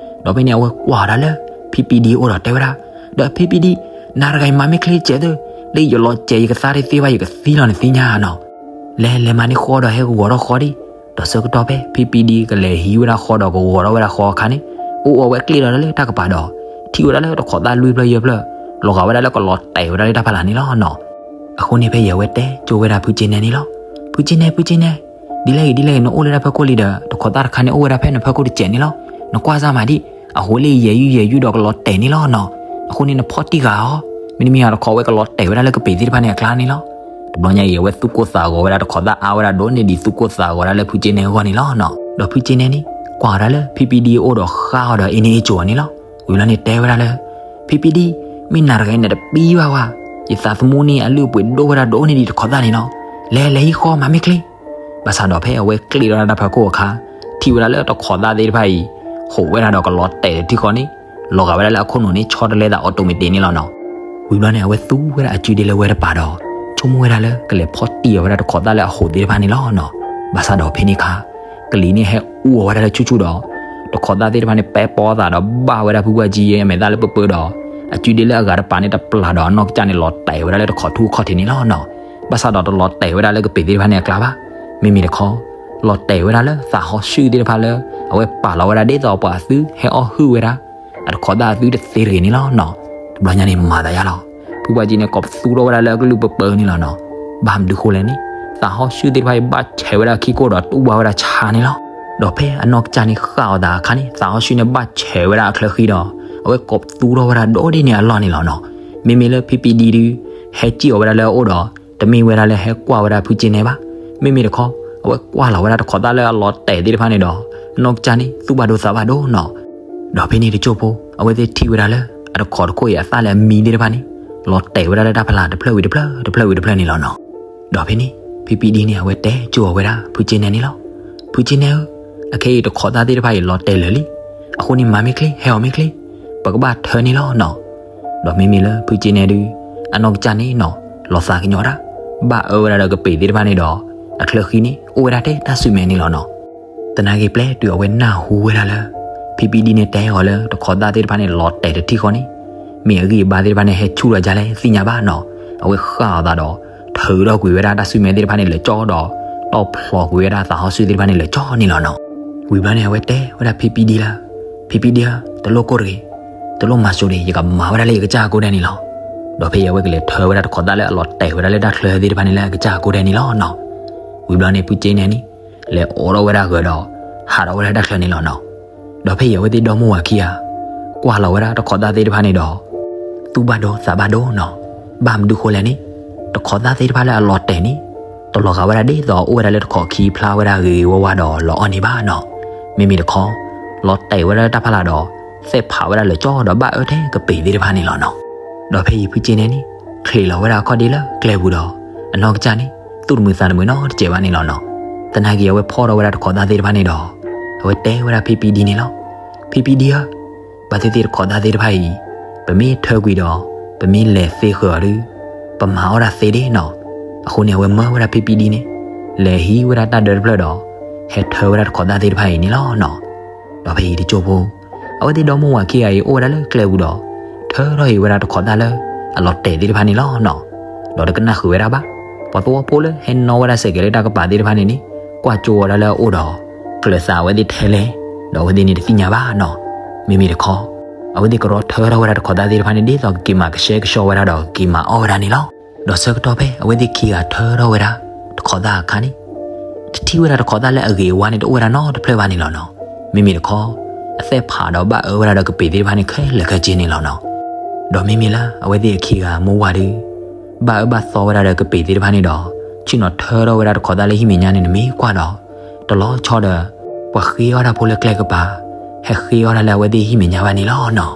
ဒီးဖဲန့ၣ်အဝဲကွၢ်ဝဲဒၣ်လၢ ဖံဖံဒံအိၣ်ဒီးတဲဝဲဒၣ်, ဒီးဖံဖံဒံ, နၤတဂၤအံၤမၤမ့ၢ်ချ့စဲးသၢ, လၢယလီၤစဲးယကသါဒ်သ့ဘၣ် ယကသံလီၤနသ့ၣ်ညါနီၤ. လဲၤလဲၤမၤန့ၢ်ဃီဒီး ဟဲကဂီၤထီၣ်ဃီဒံး. ဒီးဆၢကတီၢ်ဖဲ ဖံဖံဒံကလဲၤဟံးဝဲဒၣ်ဃီဒီးကဂီၤထီၣ်ဝဲဒၣ်ဃီအခါန့ၣ်, အိၣ်အီၤဝဲကျ့ၣ်ဒီးလၢတၢ်ကပၤဒီး ထံၣ်ဝဲဒၣ်လၢတခီသၣ်လွံၢ်ဖျၢၣ်ယဲၢ်ဖျၢၣ် လီၤဂာ်ဝဲဒၣ်လၢကလီၤတဲာ်ဝဲဒၣ်လၢတၢ်ဖးလၢ်န့ၣ်လီၤနီၤ. အဃိန့ၣ်ဖဲအံၤအဝဲတဲကၠိဝဲဒၣ်ဖုကၠ့နဲန့ၣ်လီၤ. ဖုကၠ့နဲ, ဖုကၠ့နဲ, ဒ်လဲၣ်ဂ့ၤ ဒ်လဲၣ်ဂ့ၤ နအိၣ်လၢတၢ်ဖၢခိၣ်လံဒီး တခီသၣ်တခါန့ၣ်အိၣ်ဝဲဒၣ်ဖဲနဖၢခိၣ်တစဲးန့ၣ်လီၤ. နကွၢ်စၢ်မးဒံး, အဃိလၢယဲၢ်ယုၢ်ယဲၢ်ယုၢ်ဒီးကလီၤတဲာ်န့ၣ်လီၤနီၤ. အဃိန့ၣ်နဖီၣ်တံၢ်ဃာ်အီၤ, မ့တမ့ၢ်တခီဝဲကလီၤတဲာ်ဝဲဒၣ်လၢကပ့ၤသ့ၣ်တဖၣ်န့ၣ်အကျါန့ၣ်လီၤ. တဘျီညါအံၤ အဝဲသူၣ်ကိၢ်သးဂီၤဝဲဒၣ်တခီသၣ်အါဝဲဒၣ်ဒိၣ်န့ၢ်ဒံးသူၣ်ကိၢ်သးဂီၤဒၣ်လၢဖုကၠ့နဲအဂီၢ်န့ၣ်လီၤနီၤ. ဒီးဖုကၠ့နဲန့ၣ် ကွၢ်ဝဲဒၣ်လၢ ဖံဖံဒံအိၣ်ဒီးဃါအီၤဒီးအ့န့ၢ်အ့ကၠိအီၤန့ၣ်လီၤ. ဝံၤလီၤန့ၣ်တဲဝဲဒၣ်လၢ ဖံဖံဒံ, မ့ၢ်နၤတဂၤအံၤန့ၣ်တပံဘၣ်ဝဲ, ယသးသမူန့ၣ် အလုၢ်အပှ့ၤဒိၣ်ဝဲဒၣ်ဒိၣ်န့ၢ်ဒံးတခီသၣ်န့ၣ်လီၤ. လဲၤလဲၤဟံးဃီမၤမ့ၢ်ချ့. ဘၣ်ဆၣ်ဒီးဖဲအဝဲကျ့ၣ်ထီၣ်ဒၣ်တၢ်ဖၢခိၣ်အခါ, ထံၣ်ဝဲဒၣ်လၢတခီသၣ်သ့ၣ်တဖၣ်အံၤ ဟူးဝဲဒၣ်ဒီးကလီၤတဲာ်တထံၣ်ဃီန့ၣ်, လီၤဂာ်ဝဲဒၣ်လၢအခိၣ်နူာ်န့ၣ် ဆီတလဲသး automatic န့ၣ်လီၤနီၤ. ဝံၤဘျီန့ၣ် အဝဲသူဝဲဒၣ်အစုဒ့လၢဝဲတပၤဒီး ဆိကမိၣ်ဝဲဒၣ်လၢကလဲၤဖီၣ်တံၢ်အီၤဝဲဒၣ်တခီသၣ်လၢအဟူးသ့ၣ်တဖၣ်န့ၣ်လီၤနီၤ. ဘၣ်ဆၣ်ဒီးဖဲန့ၣ်အခါ ကလံၤန့ၣ်ဟဲအူအီၤဝဲဒၣ်လၢဆူၣ်ဆူၣ်ဒီး တခီသၣ်သ့ၣ်တဖၣ်န့ၣ် ပဲပီသးဒီးဘၣ်ဝဲဒၣ်ဖုပှၢ်ကၠံအမဲာ်သၣ်လၢပၢပၢဒီး အစုဒ့လၢအဂၤတပၤန့ၣ်တပျၢ်ဒီးအနီၢ်ကစၢ်န့ၣ် လီၤတဲာ်ဝဲဒၣ်လၢတခီထူၣ်အခီၣ်ထံးန့ၣ်လီၤနီၤ. ဘၣ်ဆၣ်ဒီးတလီၤတဲာ်ဝဲဒၣ်လၢကပ့ၤသ့ၣ်တဖၣ်န့ၣ်အကျါဘၣ်. မ့မ့ၢ်တခီ လီၤတဲာ်ဝဲဒၣ်လၢသးဟီၣ်ဆူၣ်သ့ၣ်တဖၣ်လၢ အဝဲပာ်လီၤဝဲဒၣ်ဒ်သိးပှၤအသုဟဲအီၣ်ဟုၣ်ဝဲဒၣ် အတခီသၣ်အသုတသ့တဂ့ၤန့ၣ်လီၤနီၤ. တဘျီညါန့ၣ်မၤသးယါလီၤ. ဖုပှၢ်ကၠံန့ၣ် ကိးပသူထီၣ်ဝဲဒၣ်လၢအကလုၢ်ပၢပၢန့ၣ်လီၤနီၤ. ဘၣ်မနုၤဃိလဲၣ်န့ၣ် သးဟီၣ်ဆူၣ်သ့ၣ်တဖၣ်အံၤ ဘၣ်ဆဲးဝဲဒၣ်ခံကိၢ်ဒီးတူၢ်ဘၣ်ဝဲဒၣ်ဆါန့ၣ်လီၤ. ဒီးဖဲအနီၢ်ကစၢ်န့ၣ်ဃၣ်အီၤသးအခါန့ၣ် သးဟီၣ်ဆူၣ်န့ၣ်ဘၣ်ဆဲးဝဲဒၣ်အချၢဃံဒီး အဝဲကိးပသူထီၣ်ဝဲဒၣ်ဒိၣ်ဒ်န့ၣ်အလီၢ်န့ၣ်လီၤနီၤ. မ့မ့ၢ်လၢဖံဖံဒံဒုး ဟဲစံၣ်အီၤဝဲဒၣ်လၢအအိၣ်ဒီး တမ့ၢ်ဝဲဒၣ်လၢဟဲကွၢ်ဝဲဒၣ်ဖုကၠံန့ၣ်ဘၣ်. မ့မ့ၢ်တခီ အဝဲကွၢ်လီၤဝဲဒၣ်တခီသၣ်လၢအလီၤတဲာ်သ့ၣ်တဖၣ်န့ၣ်ဒီး အနီၢ်ကစၢ်န့ၣ် သူၣ်ဘၣ်ဒိသးဘၣ်ဒိနီၤ. ဒီးဖဲန့ၣ်တစိၢ်ဖိ အဝဲသ့ၣ်ထံၣ်ဝဲဒၣ်လၢ အတခီတခိၣ်အံၤအသၣ်လၢအမံသ့ၣ်တဖၣ်န့ၣ် လီၤတဲာ်ဝဲဒၣ်လၢတၢ်ဖးလၢ်တဖျၢၣ်ဝံၤတဖျၢၣ် တဖျၢၣ်ဝံၤတဖျၢၣ်န့ၣ်လီၤနီၤ. ဒီးဖဲန့ၣ် ဖံဖံဒံန့ၣ် အဝဲတဲကၠိအီၤဝဲဒၣ်ဖုကၠံနဲန့ၣ်လီၤ. ဖုကၠ့နဲဧၢ, အခဲအံၤတခိးသၣ်သ့ၣ်တဖၣ်အံၤလီၤတဲာ်လၢာ်လံ, အဃိန့ၣ်မၤမ့ၢ်ချ့ ဟဲအီၤမ့ၢ်ချ့, ပကဘၣ်ထၢန့ၣ်လီၤနီၤ. ဒီးမ့မ့ၢ်လၢဖုကၠ့နဲဒုး အနီၢ်ကစၢ်န့ၣ်နီၤ လီၤသးကညီၤတၢ်, ဘၣ်အၢဝဲဒၣ်ဒီးကပ့ၤသ့ၣ်တဖၣ်န့ၣ်ဒီး အချၢဃံန့ၣ် အိၣ်ဝဲဒၣ်ထဲတၢ်စုမဲာ်န့ၣ်လီၤနီၤ. သနာ်က့ပျဲတုၤအဝဲနၢ်ဟူဝဲဒၣ်လၢ ဖံပံဒံန့ၣ်တဲအီၤလၢ တခိးသၣ်သ့ၣ်တဖၣ်န့ၣ်လီၤတဲာ်တထံၣ်ဃီန့ၣ်, မ့ၢ်အဂံၢ်အဘါသ့ၣ်တဖၣ်န့ၣ် ဟဲဆူၣ်လီၤဒ်လဲၣ်သ့ၣ်ညါဘၣ်နီၤ. အဝဲဃၣ်အသးဒီး ထုးထီၣ်ကွံာ်ဝဲဒၣ်တၢ်စုမဲာ်သ့ၣ်တဖၣ်န့ၣ်လၢာ်ကၠီဒီး တီၣ်ဖျိးကွံာ်ဝဲဒၣ်သးဟီၣ်ဆူၣ်သ့ၣ်တဖၣ်န့ၣ်လၢာ်ကၠီန့ၣ်လီၤနီၤ. ဝံၤဘျီန့ၣ် အဝဲတဲဝဲဒၣ်ဖံပံဒံလၢ ဖံပံဒံဧၢ, တလိၣ်ကိၢ်တဂ့ၤ, တလိၣ်မၤစိးတဂ့ၤ, ယကမၤဝဲဒၣ်လၢယကစၢ်အကိၢ်ဒဲးန့ၣ်လီၤ. ဒီးဖဲအံၤအဝဲကလဲၤထၢဝဲဒၣ်တခိးသၣ်လၢအလီၤတဲာ်ဝဲဒၣ်လၢတၢ်ချၢသ့ၣ်တဖၣ်န့ၣ်လၢအကစၢ်အကိၢ်ဒဲးန့ၣ်လီၤနီၤ. ဝံၤဘျီန့ၣ် ဖုကၠ့နဲန့ၣ် လဲၤအိးထီၣ်ဝဲဒၣ်ဂၢၤဒီး ဟးထီၣ်ဝဲဒၣ်တၢ်ချၢန့ၣ်လီၤနီၤ. ဒီးဖဲအံၤအဝဲသ့ၣ်ဒီမါဝၤခံဂၤ ကွၢ်လီၤဝဲဒၣ်တခိးသၣ်သ့ၣ်တဖၣ်န့ၣ်ဒီး သူၣ်ဘၣ်ဒိသးဘၣ်ဒိနီၤ. ဘၣ်မနုၤဃိလဲၣ်န့ၣ်, တခိးသၣ်သ့ၣ်တဖၣ်လၢအလီၤတဲာ်န့ၣ် တလီၤဂာ်ဝဲဒၣ်ဒ်သိးအအိၣ်ဝဲဒၣ်လၢတခိးခံဖျါဝဲဒၣ်ဂ့ၤဂ့ၤဝါဝါဒီးလီၤအီၣ်န့ၣ်ဘၣ်နီၤ. မ့မ့ၢ်တခီ လီၤတဲာ်ဝဲဒၣ်လၢတၢ်ဖီလာ်ဒီး သဲးဖးဝဲဒၣ်လၢာ်ကၠီဒီးဘၣ်အၢထဲကပ့ၤသ့ၣ်တဖၣ်န့ၣ်လီၤနီၤ. ဒီးဖဲအံၤဖုကၠ့နဲန့ၣ် ချံးလီၤဝဲဒၣ်အခီၣ်ဒ့လၢကျဲပူၤဒီး အနီၢ်ကစၢ်န့ၣ် သူၣ်တမုာ်သးတမုာ်နီတစဲးဘၣ်န့ၣ်လီၤနီၤ. သနာ်က့အဝဲဖီၣ်ထီၣ်ဝဲဒၣ်တခိးသၣ်သ့ၣ်တဖၣ်န့ၣ်ဒီး အဝဲတဲဝဲဒၣ်ဖံပံဒံန့ၣ်လီၤ. ဖံပံဒံဧၢ, ဘၣ်သ့ၣ်သ့ၣ်တခိးသၣ်သ့ၣ်တဖၣ်အံၤ ပမ့ၢ်ထၢကွံာ်ဒီး ပမ့ၢ်လဲၤသ့ဃၢၤအီၤဒီး ပမၤအီၣ်တၢ်သ့ဒ့နီၤ. အဃိန့ၣ် အဝဲမၢဝဲဒၣ်ဖံပံဒံန့ၣ် လဲၤဟံးဝဲဒၣ်တၢ်ဒၢတဖျၢၣ်ဒီး ဟဲထၢဝဲဒၣ်တခိးသၣ်သ့ၣ်တဖၣ်အံၤန့ၣ်လီၤနီၤ. ဒီးဖဲအံၤတကၠိဖိ အဝဲသ့ၣ်ဒီမါဝၤခံဂၤအံၤအိၣ်ဝဲဒၣ်လၢကျဲပူၤဒီး ထၢထီၣ်ဟံးဝဲဒၣ်တခိးသၣ်လၢအလီၤတဲာ်သ့ၣ်တဖၣ်န့ၣ်လီၤနီၤ. ဒီးတကနၣ်ဃုာ်ဝဲဒၣ်ဘၣ်. ပှၤသဝီဖိလၢဟဲနီၣ်ဝဲဒၣ်စဲးကဲးလၢတၢ်ကပၤသ့ၣ်တဖၣ်န့ၣ်န့ၣ် ကွၢ်ကၠိဝဲဒၣ်လၢအအိၣ်ဒီး ကျၢၤသးအဝဲသ့ၣ်ထဲလဲၣ်, ဒီးအဝဲသ့ၣ်န့ၣ်တသ့ၣ်ညါဘၣ်နီၤ. မ့မ့ၢ်တခီ အဝဲသ့ၣ်ကရီထၢထီၣ်ဝဲဒၣ်တခိးသၣ်သ့ၣ်တဖၣ်န့ၣ် ဒ်သိးကက့ၤမၤကဆှဲကဆှီဝဲဒၣ်ဒီးကက့ၤမၤအီၣ်ဝဲဒၣ်န့ၣ်လီၤ. ဒီးဆၢကတီၢ်ဖဲအဝဲသ့ၣ်ခံဂၤထၢထီၣ်ဝဲဒၣ်တခိးသၣ်အခါန့ၣ် တထံၣ်ဝဲဒၣ်တခိးသၣ်လၢအဂ့ၤအဝါန့ၣ်တအိၣ်ဝဲဒၣ်နီတဖျၢၣ်ဘၣ်န့ၣ်လီၤနီၤ. မ့မ့ၢ်တခီ အသဲးဖးဒီးဘၣ်အၢဝဲဒၣ်ဒီးကပ့ၤသ့ၣ်တဖၣ်န့ၣ်ခဲလၢာ်ခဲဆ့န့ၣ်လီၤနီၤ. ဒီးမ့မ့ၢ်လၢအဝဲသ့ၣ်အခံဂၤမိၢ်ဝၤဒုး ဘၣ်အၢဘၣ်သီဝဲဒၣ်ဒီးကပ့ၤသ့ၣ်တဖၣ်န့ၣ်ဒီး ဆ့ၣ်နီၤထၢထီၣ်ဝဲဒၣ်တခိးသၣ်လၢဟံၣ်မဲာ်ညါန့ၣ် နမ့ၢ်ကွၢ်ဒီး တလီၤဆီဒီး ပှၤဃ့အီၣ်တၢ်ဖိလၢကျဲကပၤ ဟဲဃ့အီၣ်တၢ်လၢအဝဲသ့ၣ်ဟံၣ်မဲာ်ညါဘၣ်န့ၣ်လီၤနီၤ.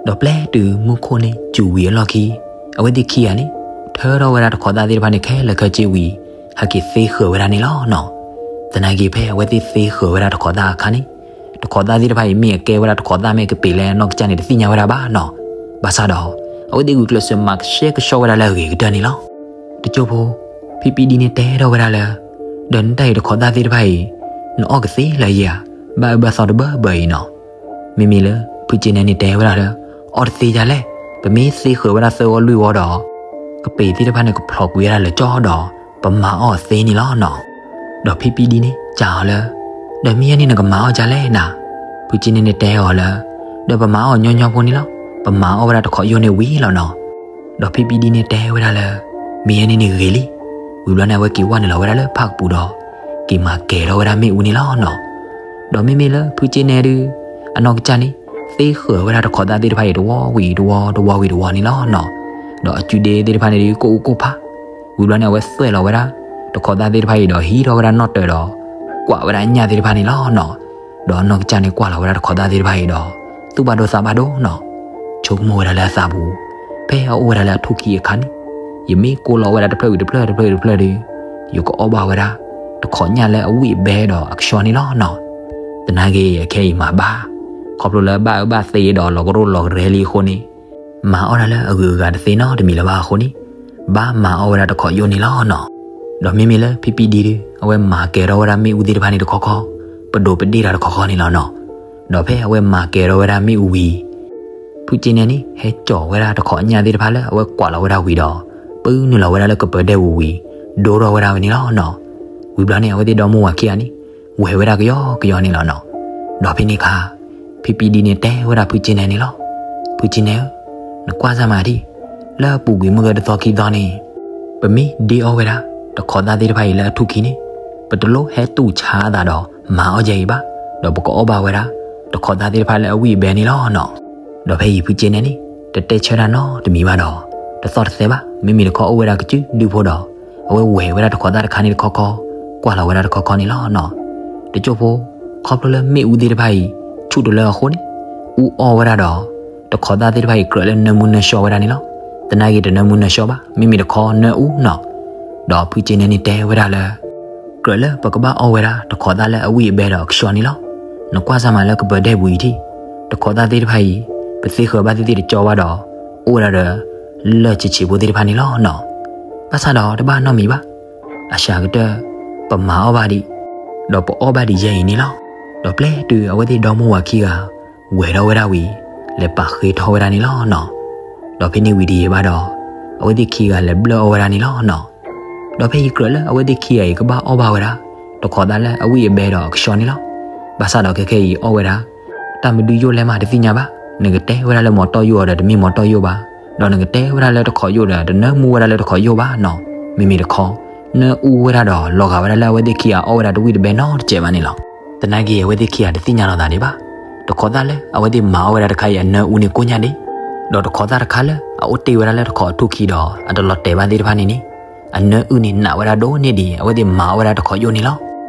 ဒီးပျဲတုၤမူခိၣ်န့ၣ်စူၤဝံၤအလီၢ်ခံ အဝဲသ့ၣ်ခံဂၤန့ၣ် ထၢထီၣ်ဝဲဒၣ်တခိးသၣ်သ့ၣ်တဖၣ်န့ၣ်ခဲလၢာ်ခဲဆ့ဝံၤ ဟဲက့ၤသ့ဃၢၤဝဲဒၣ်န့ၣ်လီၤနီၤ. သနာ်က့ဖဲအဝဲသ့ၣ်သ့ဃၢၤဝဲဒၣ်တခိးသၣ်အခါန့ၣ် တခိးသၣ်သ့ၣ်တဖၣ်အံၤမ့ၢ်အကဲဝဲဒၣ်တခိးသၣ်မ့ၢ်ကပ့ၤလၢအနီၢ်ကစၢ်န့ၣ် တသ့ၣ်ညါဝဲဒၣ်ဘၣ်နီၤ. ဘၣ်ဆၣ်ဒီး အဝဲသ့ၣ်ဂုာ်ကျဲးစၢးမၤကဆှဲကဆှီဝဲဒၣ်လၢအဂ့ၤကတၢၢ်န့ၣ်လီၤ. တကၠိဖိ ဖံပံဒံန့ၣ်တဲထီၣ်ဝဲဒၣ်လၢ ဒီးနတၢ်အံၤတခိးသၣ်သ့ၣ်တဖၣ်အံၤ နအီၣ်ကသ့လၢယၤ ဘၣ်အၢဘၣ်သီတဘၢဘၢအံၤနီၤ. မ့မ့ၢ်လၢဖုကၠ့နဲန့ၣ်တဲဝဲဒၣ်လၢ အီၣ်တသ့ယၤလဲၣ်, ပမ့ၢ်သ့ဃၢၤဝဲဒၣ်သၢဝီလွံၢ်ဝီဒီး ကပ့ၤသ့ၣ်တဖၣ်န့ၣ်ကဖျိးကွံာ်ဝဲဒၣ်လၢာ်ကၠီဒီး ပမၤအီၣ်အသ့န့ၣ်လီၤနီၤ. ဒီးဖံပံဒံန့ၣ်စံးအီၤလၢ ဒီးမ့ၢ်ယဲန့ၣ်နကမၤအီၣ်ဒ်လဲၣ်နၤ. ဖုကၠ့နဲန့ၣ်တဲအီၤလၢ ဒီးပမၤအီၣ်ညီညီဖိန့ၣ်လီၤ, ပမၤအီၣ်ဝဲဒၣ်တခိးယိာ်န့ၣ်ဝံၤလီၤနီၤ. ဒီးဖံပံဒံန့ၣ်တဲဝဲဒၣ်လၢ မ့ၢ်ယဲန့ၣ်န့ၣ်ဂ့ၤလံ. ဝံၤဘျီန့ၣ် အဝဲက့ၤဝဲနုာ်လီၤဝဲဒၣ်လၢဖၣ်ကပူၤဒီး က့ၤမၤကဲၤထီၣ်ဝဲဒၣ်မ့ၣ်အူန့ၣ်လီၤနီၤ. ဒီးမ့မ့ၢ်လၢဖုကၠ့နဲဒုး အနီၢ်ကစၢ်န့ၣ် သ့ဃၢၤဝဲဒၣ်တခိးသၣ်သ့ၣ်တဖၣ်အံၤတဝီဝံၤတဝီ တဝီဝံၤတဝီန့ၣ်လီၤနီၤ. ဒီးအစုဒ့သ့ၣ်တဖၣ်န့ၣ်ဒုး ကိၣ်အူကိၣ်ဖး. ဝံၤဘျီန့ၣ် အဝဲသွဲၣ်လီၤဝဲဒၣ် တခိးသၣ်သ့ၣ်တဖၣ်အံၤဒီးဟံးထီၣ်ဝဲဒၣ်နီၣ်တၢၤဒီး ကွၢ်ဝဲဒၣ်ညၣ်သ့ၣ်တဖၣ်န့ၣ်လီၤနီၤ. ဒီးအနီၢ်ကစၢ်န့ၣ်ကွၢ်လီၤဝဲဒၣ်တခိးသၣ်သ့ၣ်တဖၣ်အံၤဒီး သူၣ်ဘၣ်ဒိသးဘၣ်ဒိနီၤ. ဆိကမိၣ်ဝဲဒၣ်လၢအသးပူၤ ဖဲအအိၣ်ဝဲဒၣ်လၢအထူၣ်ခံအခါန့ၣ် ယမ့ၢ်ကိးလီၤဝဲဒၣ်တဖျၢၣ်ဝံၤတဖျၢၣ် တဖျၢၣ်ဝံၤတဖျၢၣ်ဒီး ယကအီၣ်ဘၣ်ဝဲဒၣ် တခိးညၣ်လၢအဝံၣ်အဘဲဒီးအကဆှီန့ၣ်လီၤနီၤ. သနာ်က့အခဲအံၤမၤဘၣ် ခီဖျိလၢဘၣ်အၢဘၣ်သီဒီးလီၤကရိလီၤကရဲလံအဃိန့ၣ် မၤအီၣ်တၢ်လၢအဂုၤအဂၤတသ့နီတမံၤလၢၤဘၣ်အဃိန့ၣ် ဘၣ်မၤအီၣ်ဝဲဒၣ်တခိးယိာ်န့ၣ်လီၤနီၤ. ဒီးမ့မ့ၢ်လၢဖံပံဒံဒုး အဝဲမၤကဲၤထီၣ်ဝဲဒၣ်မ့ၣ်အူသ့ၣ်တဖၣ်န့ၣ်တခီခီ ပဒိးပဒ့ၣ်တၢ်တခီခီန့ၣ်လီၤနီၤ. ဒီးဖဲအဝဲမၤကဲၤထီၣ်ဝဲဒၣ်မ့ၣ်အူဝံၤ ဖုကၠ့နဲန့ၣ် ဟဲစိာ်ဝဲဒၣ်တခိးညၣ်သ့ၣ်တဖၣ်လၢအဝဲကွၢ်လီၤဝဲဒၣ်ဝံၤဒီး ပုၢ်နုာ်လီၤဝဲဒၣ်လၢကပၢၤဒဲပူၤဝံၤ ဒိထီၣ်ဝဲဒၣ်ဝဲန့ၣ်လီၤနီၤ. ဝံၤဘျီန့ၣ် အဝဲသ့ၣ်ဒီမါဝၤခံဂၤန့ၣ် ဝဲၤဝဲဒၣ်ကယီကယီန့ၣ်လီၤနီၤ. ဒီးဖဲန့ၣ်အခါ ဖံပံဒံန့ၣ်တဲဝဲဒၣ်ဖုကၠ့နဲန့ၣ်လီၤ. ဖုကၠ့နဲဧၢ, နကွၢ်စၢ်မၤဒံး, လၢအပူၤကွံာ်မုၢ်ဂီၤတသီခံသီန့ၣ် ပမ့ၢ်ဒ့အီၣ်ဝဲဒၣ် တခိးသၣ်သ့ၣ်တဖၣ်အံၤလၢအထူၣ်ခံန့ၣ် ပတလိၣ်ဟဲတူၢ်ဆါအသးဒီးမၤအီၣ်ယဲအံၤဘၣ်, ဒီးပကအီၣ်ဘၣ်ဝဲဒၣ် တခိးသၣ်သ့ၣ်တဖၣ်လၢအဝံၣ်အဘဲန့ၣ်လီၤနီၤ. ဒီးဖဲအံၤဖုကၠ့နဲန့ၣ် တတဲဆၢတၢ်နီတမံၤဘၣ်ဒီး တသီၣ်တသဲဘၣ်, မ့မ့ၢ်တခီအိၣ်ဝဲဒၣ်ကစုဒုဖိဒီး အဝဲဝဲၤဝဲဒၣ်တခိးသၣ်တခါန့ၣ်တခီခီ ကွၢ်လီၤဝဲဒၣ်တခီခီန့ၣ်လီၤနီၤ. တကၠိဖိ ခီဖျိလၢမ့ၣ်အူသ့ၣ်တဖၣ်အံၤ ဆူၣ်တလၢအဃိန့ၣ် အူအီၣ်ဝဲဒၣ်ဒီး တခိးသၣ်သ့ၣ်တဖၣ်အံၤကြၢးလၢနၢမူနၢဆှီဝဲဒၣ်န့ၣ်လီၤ. သနာ်က့တနၢမူနၢဆှီဘၣ်, မ့မ့ၢ်တခီနၢအူနီၤ. ဒီးဖုကၠ့နဲန့ၣ်တဲဝဲဒၣ်လၢ ကြၢးလၢပကဘၣ်အီၣ်ဝဲဒၣ်တခိးသၣ်လၢအဝံၣ်အဘဲဒီးအကဆှီန့ၣ်လီၤ. နကွၢ်စၢ်မးလၢကပၤဒဲပူၤအံၤထံၣ်, တခိးသၣ်သ့ၣ်တဖၣ်အံၤ ပသ့ဃၢၤဘၣ်သ့ၣ်သ့ၣ်တကၠီဘၣ်ဒီး အိၣ်ဝဲဒၣ်ဒီး လၢၢ်ဆံးဆံးဖိသ့ၣ်တဖၣ်န့ၣ်လီၤနီၤ. ဘၣ်ဆၣ်ဒီးတဘၣ်နီတမံၤဘၣ်. အစှၤကတၢၢ် ပမၤအီၣ်ဘၣ်ဒံး ဒီးပအီၣ်ဘၣ်ဒံးယဲၢ်အံၤန့ၣ်လီၤ. ဒီးပျဲတုၤအဝဲသ့ၣ်ဒီမါဝၤခံဂၤ ဝဲၤဒီးဝဲဒၣ်ဝံၤ လဲၤပာ်ဃ့ထီၣ်ဝဲဒၣ်န့ၣ်လီၤနီၤ. ဒီးဖဲန့ၣ်ဝံၤတယံာ်ဘၣ်ဒီး အဝဲသ့ၣ်ခံဂၤလဲၤဘျၢၣ်အီၣ်ဝဲဒၣ်န့ၣ်လီၤနီၤ. ဒီးဖဲအံၤကြၢးလၢအဝဲသ့ၣ်ခံဂၤအံၤ ကဘၣ်အီၣ်ဘၣ်ဝဲဒၣ် တခိးသၣ်လၢအဝံၣ်အဘဲဒီးအကဆှီန့ၣ်လီၤ. ဘၣ်ဆၣ်ဒီးခဲခဲအံၤအီၣ်ဝဲဒၣ် တၢ်မနုၤယိၣ်လဲၣ်မးတသ့ၣ်ညါဘၣ်. နကတဲဝဲဒၣ်လၢမီၤတီၢ်ယိၣ်အီၤဒီးတမ့ၢ်မီၤတီၢ်ယိၣ်ဘၣ်, ဒီးနကတဲဝဲဒၣ်လၢတခိးယိၣ်ဒီး တနၢမူဝဲဒၣ်လၢတခိးယိၣ်ဘၣ်နီၤ. မ့မ့ၢ်တခီ နၢအူဝဲဒၣ်ဒီး လီၤဂာ်ဝဲဒၣ်လၢအဝဲသ့ၣ်ခံဂၤအီၣ်ဝဲဒၣ်တဝံၣ်တဘဲနီတစဲးဘၣ်န့ၣ်လီၤ. သနာ်က့အဝဲသ့ၣ်ခံဂၤတသ့ၣ်ညါလီၤသးဒံးဘၣ်. တခိးသၣ်လၢအဝဲသ့ၣ်မၤအီၣ်ဝဲဒၣ်တခါအံၤ အနၢအူန့ၣ်ကိညၢ်ဒံး, ဒီးတခိးသၣ်တခါလၢအအိၣ်တ့ၢ်ဝဲဒၣ်လၢတခိးအထူၣ်ခံဒီး အတလီၤတဲာ်ဘၣ်သ့ၣ်တဖၣ်န့ၣ်န့ၣ် အနၢအုၣ်န့ၣ်နးဝဲဒၣ်ဒိၣ်န့ၢ်ဒံး အဝဲသ့ၣ်မၤအီၣ်ဝဲဒၣ်တခိးယိၣ်န့ၣ်လီၤ.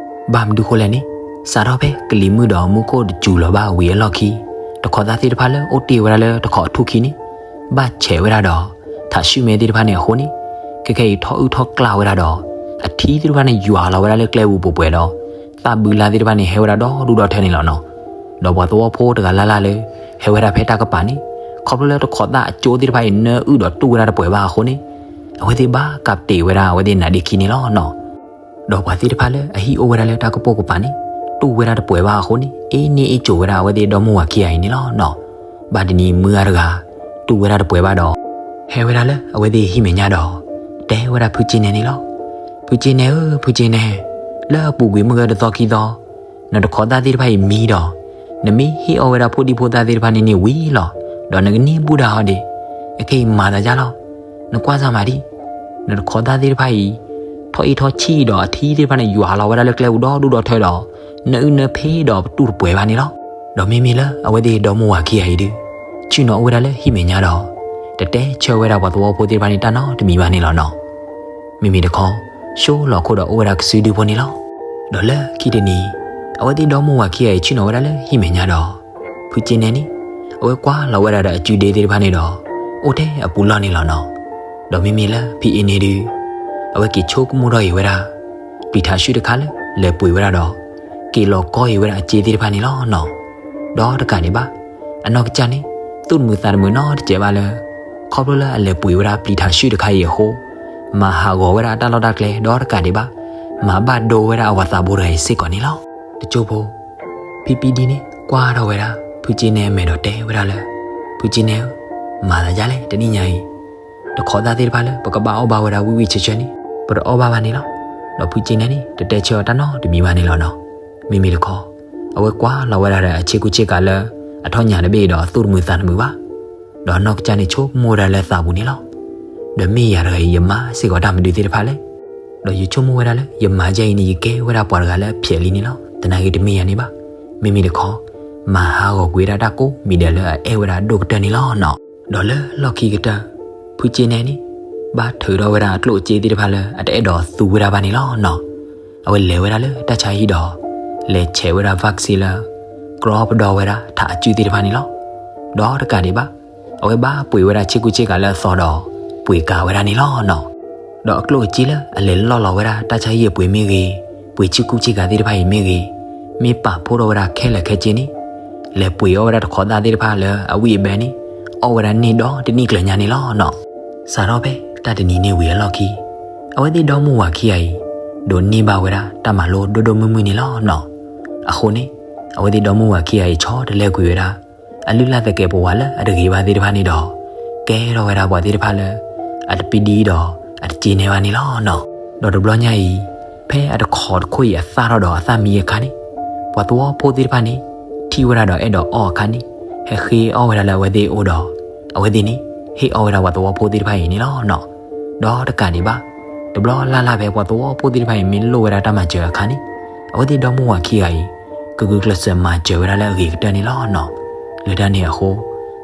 ဘၣ်မနုၤဃိလဲၣ်န့ၣ်, စးထီၣ်ဖဲကလံၤမုၢ်ဒီးမူခိၣ်တစူၤလီၤဘၣ်ဝံၤအလီၢ်ခံ, တခိးသၣ်သ့ၣ်တဖၣ်လၢအိၣ်တ့ၢ်ဝဲဒၣ်လၢတခိးအထူၣ်ခံန့ၣ် ဘၣ်ဆဲးဝဲဒၣ်ဒီး ထးဆူၣ်မဲသ့ၣ်တဖၣ်န့ၣ်အဃိန့ၣ်, ခဲခဲအံၤထီၣ်အုၣ်ထီၣ်ကျၢ်ဝဲဒၣ်ဒီး အထံသ့ၣ်တဖၣ်န့ၣ်ယွၤလီၤဝဲဒၣ်လၢကျဲပူၤပှဲၤပှဲၤဒီး သၣ်ဘုလါသ့ၣ်တဖၣ်န့ၣ်ဟဲဝဲဒၣ်ဒီဒူၣ်ဒီထၢန့ၣ်လီၤနီၤ. ဒီးပှၤသဝီဖိတဂၤလၢ်လၢ်လၢ ဟဲဝဲဒၣ်ဖဲတၢ်ကပၤန့ၣ်, ခီဖျိလၢတခိးသၣ်အကၠိသ့ၣ်တဖၣ်အံၤနၢအုၣ်ဒီးတူၢ်ဝဲဒၣ်တပှဲၤဘၣ်အဃိန့ၣ်, အဝဲသ့ၣ်ဘၣ်ကးတ့ၢ်ဝဲဒၣ်အဝဲသ့ၣ်နါဒ့ခံန့ၣ်လီၤနီၤ. ဒီးပှၤသ့ၣ်တဖၣ်လၢအဟံၣ်အိၣ်ဝဲဒၣ်လၢတၢ်ကပိာ်ကပၤန့ၣ် တူၢ်ဝဲဒၣ်တပှဲၤဘၣ်အဃိန့ၣ် အ့န့ၢ်အ့ကိၤဝဲဒၣ်အဝဲသ့ၣ်ဒီမါဝၤခံဂၤအံၤန့ၣ်လီၤနီၤ. ဘၣ်တနံၤမုၢ်ဂၤတဂၤ တူၢ်ဝဲဒၣ်တပှဲၤဘၣ်ဒီး ဟဲဝဲဒၣ်လၢအဝဲသ့ၣ်ဟံၣ်မဲာ်ညါဒီး တဲဝဲဒၣ်ဖုကၠ့နဲန့ၣ်လီၤ. ဖုကၠ့နဲဧၢ, ဖုကၠ့နဲ, လၢအပူၤကွံာ်မုၢ်ဂၤတသီခံသီ နတခိးသၣ်သ့ၣ်တဖၣ်အံၤမံဒီး နမ့ၢ်ဟ့ၣ်အီၣ်ဝဲဒၣ်ဖိဒံဖိသၣ်သ့ၣ်တဖၣ်န့ၣ်န့ၣ်ဝံၤလီၤ. ဒီးနကန့ၢ်ဘူၣ်ဒၣ်ဟီဒံး. အခဲအံၤမၤသးဒ်လီၤ. နကွၢ်စၢ်မးဒံး. နတခိးသၣ်သ့ၣ်တဖၣ်အံၤ ထီၣ်အ့ၣ်ထီၣ်ဆံၣ်ဒီး အထံသ့ၣ်တဖၣ်န့ၣ် ယွၤလီၤဝဲဒၣ်လၢကျဲပူၤဒီဒူၣ်ဒီထၢဒီး နၢအုၣ်နၢဖ့ဒီးပတူၢ်တပှဲၤဘၣ်န့ၣ်လီၤ. ဒီးမ့မ့ၢ်လၢအဝဲသ့ၣ်ဒီမါဝၤခံဂၤအံၤဒုး ဆ့ၣ်နီၤအိၣ်ဝဲဒၣ်လၢဟံၣ်မဲာ်ညါဒီး တတဲဆၢဝဲဒၣ်ပှၤသဝီဖိသ့ၣ်တဖၣ်န့ၣ်တၢ်နီတမံၤဘၣ်န့ၣ်လီၤနီၤ. မ့မ့ၢ်တခီ ဆိလီၤခိၣ်ဒီးအိၣ်ဝဲဒၣ်ကစုဒုဖိန့ၣ်လီၤ. ဒီးလၢခံတနံၤ အဝဲသ့ၣ်ဒီမါဝၤခံဂၤအံၤဆ့ၣ်နီၤဝဲဒၣ်လၢဟံၣ်မဲာ်ညါဒီး ဖုကၠ့နဲန့ၣ် အဝဲကွၢ်လီၤဝဲဒၣ်ဒီးအစုဒ့သ့ၣ်တဖၣ်န့ၣ်ဒီး အိၣ်ထဲအပူၤလီၢ်န့ၣ်လီၤနီၤ. ဒီးမ့မ့ၢ်လၢဖံအ့န့ၣ်ဒုး အဝဲက့ၤဆိကမိၣ်ထီၣ်အံၤဝဲဒၣ် ပျံၤထးဆူၣ်တခါလၢလဲၤပှ့ၤဝဲဒၣ်ဒီး က့ၤလီၤကီအံၤဝဲဒၣ်အစ့သ့ၣ်တဖၣ်န့ၣ်လီၤနီၤ. ဒီးတကးဒံးဘၣ် အနီၢ်ကစၢ်န့ၣ် သူၣ်တမုာ်သးတမုာ်နီတစဲးဘၣ်လၢ ခီဖျိလၢအလဲၤပှ့ၤဝဲဒၣ်ပျံၤထးဆူၣ်တခါအံၤအဃိ မၤဟးဂီၤဝဲဒၣ်အတၢ်လီၢ်တၢ်ကျဲ ဒီးတကးဒံးဘၣ် မၤဘၣ်ဒိဝဲဒၣ်အဝၤသးဘိတဂၤအံၤစ့ၢ်ကီးန့ၣ်လီၤ. တကၠိဖိ ဖံပံဒံန့ၣ် ကွၢ်ထီၣ်ဝဲဒၣ် ဖုကၠ့နဲအမဲာ်ဒီးတဲဝဲဒၣ်လၢ ဖုကၠ့နဲဧၢ, မၤသးဒ်လဲၣ် တနံၣ်ညါအံၤ တခိးသၣ်သ့ၣ်တဖၣ်လၢပကဘၣ်အီၣ်ဘၣ်ဝဲဒၣ်ဝံၣ်ဝံၣ်ဆၢဆၢန့ၣ် ပတအီၣ်ဘၣ်ဘၣ်န့ၣ်လီၤ. ဒီးဖုကၠ့နဲန့ၣ် တတဲဆၢအီၤတၢ်နီတမံၤဘၣ်န့ၣ်လီၤနီၤ. မ့မ့ၢ်တခီ အဝဲကွၢ်လီၤဝဲဒၣ်ဒီးအဆ့ကူဆ့ကၤလၢ အထီၣ်ညၣ်တဘ့ၣ်ဒီးအသူၣ်တမုာ်သးတမုာ်ဘၣ်. ဒီးနီၢ်ကစၢ်န့ၣ်ဆိကမိၣ်ဝဲဒၣ်လၢသးပူၤန့ၣ်လီၤ. ဒီးမ့ၢ်ယၤတဂၤအံၤ ယမၤစ့ၢ်ကီးတၢ်မနုၤသ့ၣ်တဖၣ်လဲၣ်. ဒီးယဆိကမိၣ်ဝဲဒၣ်လၢ ယမၤဒ်အံၤန့ၣ် ယကဲဝဲဒၣ်ပှၤတဂၤလၢအဖျဲးလံန့ၣ်လီၤ. သနာ်က့တမ့ၢ်ယၤန့ၣ်ဘၣ်. မ့မ့ၢ်တခီ မၤဟးဂီၤကွံာ်ဝဲဒၣ်တၢ်ကိးမံၤဒဲးလၢအအဲၣ်ဝဲဒၣ်ဒိၣ်ကတၢၢ်န့ၣ်လီၤနီၤ. ဒီးလၢလီၢ်ခံကတၢၢ် ဖုကၠ့နဲန့ၣ် ဘၣ်ထုးထီၣ်ဝဲဒၣ်အကျိၣ်အစ့သ့ၣ်တဖၣ်လၢအတအဲၣ်ဒိးသူဝဲဒၣ်ဘၣ်န့ၣ်လီၤနီၤ. အဝဲလဲၤဝဲဒၣ်လၢတၢ်ဆါဟံၣ်ဒီး လဲၤဆဲးဝဲဒၣ် vaccine လၢ ကြီပဒီဝဲဒၣ်ထးအစုၣ်သ့ၣ်တဖၣ်န့ၣ်လီၤ. ဒီးတကးဒံးဘၣ် အဝဲဘၣ်ပှ့ၤဝဲဒၣ်ဆ့ကူဆ့ကၤလၢအသီဒီး ပှ့ၤကၤဝဲဒၣ်န့ၣ်လီၤနီၤ. ဒီးအကျိၣ်အစ့လၢအလဲၤလီၢ်လီၤဝဲဒၣ်တၢ်ဆါဟံၣ်အပှ့ၤမ့ၢ်ဂ့ၤ, ပှ့ၤဆ့ကူဆ့ကၤသ့ၣ်တဖၣ်အံၤမ့ၢ်ဂ့ၤ, မ့ၢ်ပာ်ဖှိၣ်ထီၣ်ဝဲဒၣ်ခဲလၢာ်ခဲဆ့န့ၣ် လဲၤပှ့ၤအီၣ်ဝဲဒၣ်တခိးသၣ်သ့ၣ်တဖၣ်လၢအဝံၣ်အဘဲန့ၣ် အီၣ်ဝဲဒၣ်န့ၢ်ဒီတနံၣ်ကျၢၤညါန့ၣ်လီၤနီၤ. စးထီၣ်ဖဲတၢ်တနံၤန့ၣ်ဝံၤအလီၢ်ခံ အဝဲသ့ၣ်ဒီမါဝၤခံဂၤအံၤ ဒိးန့ၢ်ဘၣ်ဝဲဒၣ်တၢ်မၤလိဒိၣ်ဒိၣ်မုၢ်မုၢ်န့ၣ်လီၤနီၤ. အဃိန့ၣ် အဝဲသ့ၣ်ဒီမါဝၤခံဂၤအံၤဆီတလဲကွံာ်ဝဲဒၣ် အလုၢ်အလၢ်သကဲးပဝးလၢအတဂ့ၤဘၣ်သ့ၣ်တဖၣ်န့ၣ်ဒီး ကဲထီၣ်ဝဲဒၣ်ပှၤသ့ၣ်တဖၣ်လၢ အတပံဒံဒီး အတကၠ့နဲဘၣ်န့ၣ်လီၤနီၤ. ဒီးတဘျီညါအံၤ ဖဲအတခိးတခိၣ်အံၤအသၣ်ထီၣ်ဒီးအသၣ်မံအခါန့ၣ် ပှၤသဝီဖိသ့ၣ်တဖၣ်န့ၣ် ထံၣ်ဝဲဒၣ်ဒီးအဲၣ်ဒိးအီၣ်အခါန့ၣ် ဟဲဃ့အီၣ်ဝဲဒၣ်လၢအဝဲသ့ၣ်အအိၣ်ဒီး အဝဲသ့ၣ်န့ၣ် ဟ့ၣ်အီၣ်ဝဲဒၣ်ပှၤသဝီဖိသ့ၣ်တဖၣ်အံၤန့ၣ်လီၤနီၤ. ဒီးတကးဒံးဘၣ် တဘျီလၢ်လၢ်ဖဲပှၤသဝီဖိသ့ၣ်တဖၣ်အံၤ မ့ၢ်လိၣ်ဝဲဒၣ်တၢ်မၤစၢၤအခါန့ၣ် အဝဲသ့ၣ်ဒီမါဝၤခံဂၤအံၤ ကဂုာ်ကျဲးစၢးမၤစၢၤဝဲဒၣ်လၢအဂ့ၤကတၢၢ်န့ၣ်လီၤနီၤ. လၢတၢ်န့ၣ်အဃိ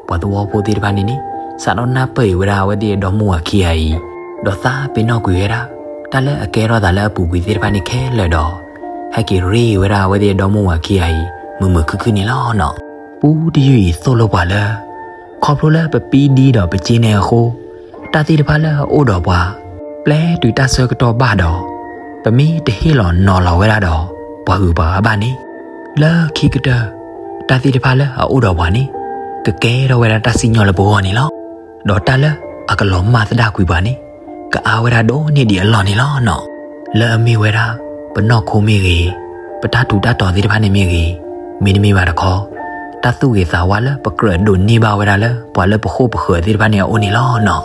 ပှၤသဝီဖိသ့ၣ်တဖၣ်န့ၣ်န့ၣ် စးထီၣ်နၢ်ပၢၢ်အံၤဝဲဒၣ်အဝဲသ့ၣ်ဒီမါဝၤခံဂၤအံၤ ဒီးသးပ့ၤနီၣ်ကွံာ်ဝဲဒၣ် တၢ်လၢအကဲထီၣ်သးလၢအပူၤကွံာ်သ့ၣ်တဖၣ်န့ၣ်ခဲလၢာ်ဒီး ဟဲက့ၤရ့ဝဲဒၣ်အဝဲသ့ၣ်ဒီမါဝၤခံဂၤအံၤ မုာ်မုာ်ခုၣ်ခုၣ်န့ၣ်လီၤနီၤ. ပူတယုၢ်အံၤသိၣ်လိပှၤလၢ ခီဖျိလၢပပံဒံဒီးပကၠ့နဲအဃိ တၢ်သ့ၣ်တဖၣ်လၢအအိၣ်ဒီးပှၤ ပျဲတုၤတၢ်ဆၢကတီၢ်ဘၣ်ဒီး ပမ့ၢ်တဟ့ၣ်လီၤနီၤလီၤဝဲဒၣ်ဒီး ပှၤဂုၤပှၤဂၤဘၣ်န့ၣ်, လၢခံကတၢၢ် တၢ်သ့ၣ်တဖၣ်လၢအအိၣ်ဒီးပှၤန့ၣ် ကကဲထီၣ်ဝဲဒၣ်တၢ်စံၣ်ညီၣ်လၢပဂီၢ်န့ၣ်လီၤ. ဒီးတၢ်လၢအကလီၤမၢ်သဒၣ်ကွံာ်ပှၤန့ၣ် ကအါဝဲဒၣ်ဒိၣ်န့ၢ်ဒံးအလီၢ်န့ၣ်လီၤနီၤ. လၢအမ့ၢ်ဝဲဒၣ် ပနီၢ်ခိမ့ၢ်ဂ့ၤ, ပတၢ်ထူးတၢ်တီၤသ့ၣ်တဖၣ်န့ၣ်မ့ၢ်ဂ့ၤ, မ့တမ့ၢ်ဘၣ်တခီ တၢ်သူၣ်ဂ့ၤသးဝါလၢပကြၢးဒိးန့ၢ်ဘၣ်ဝဲဒၣ်လၢပှၤလၢပဃိၣ်ပဃၢၤသ့ၣ်တဖၣ်န့ၣ်အအိၣ်န့ၣ်လီၤနီၤ.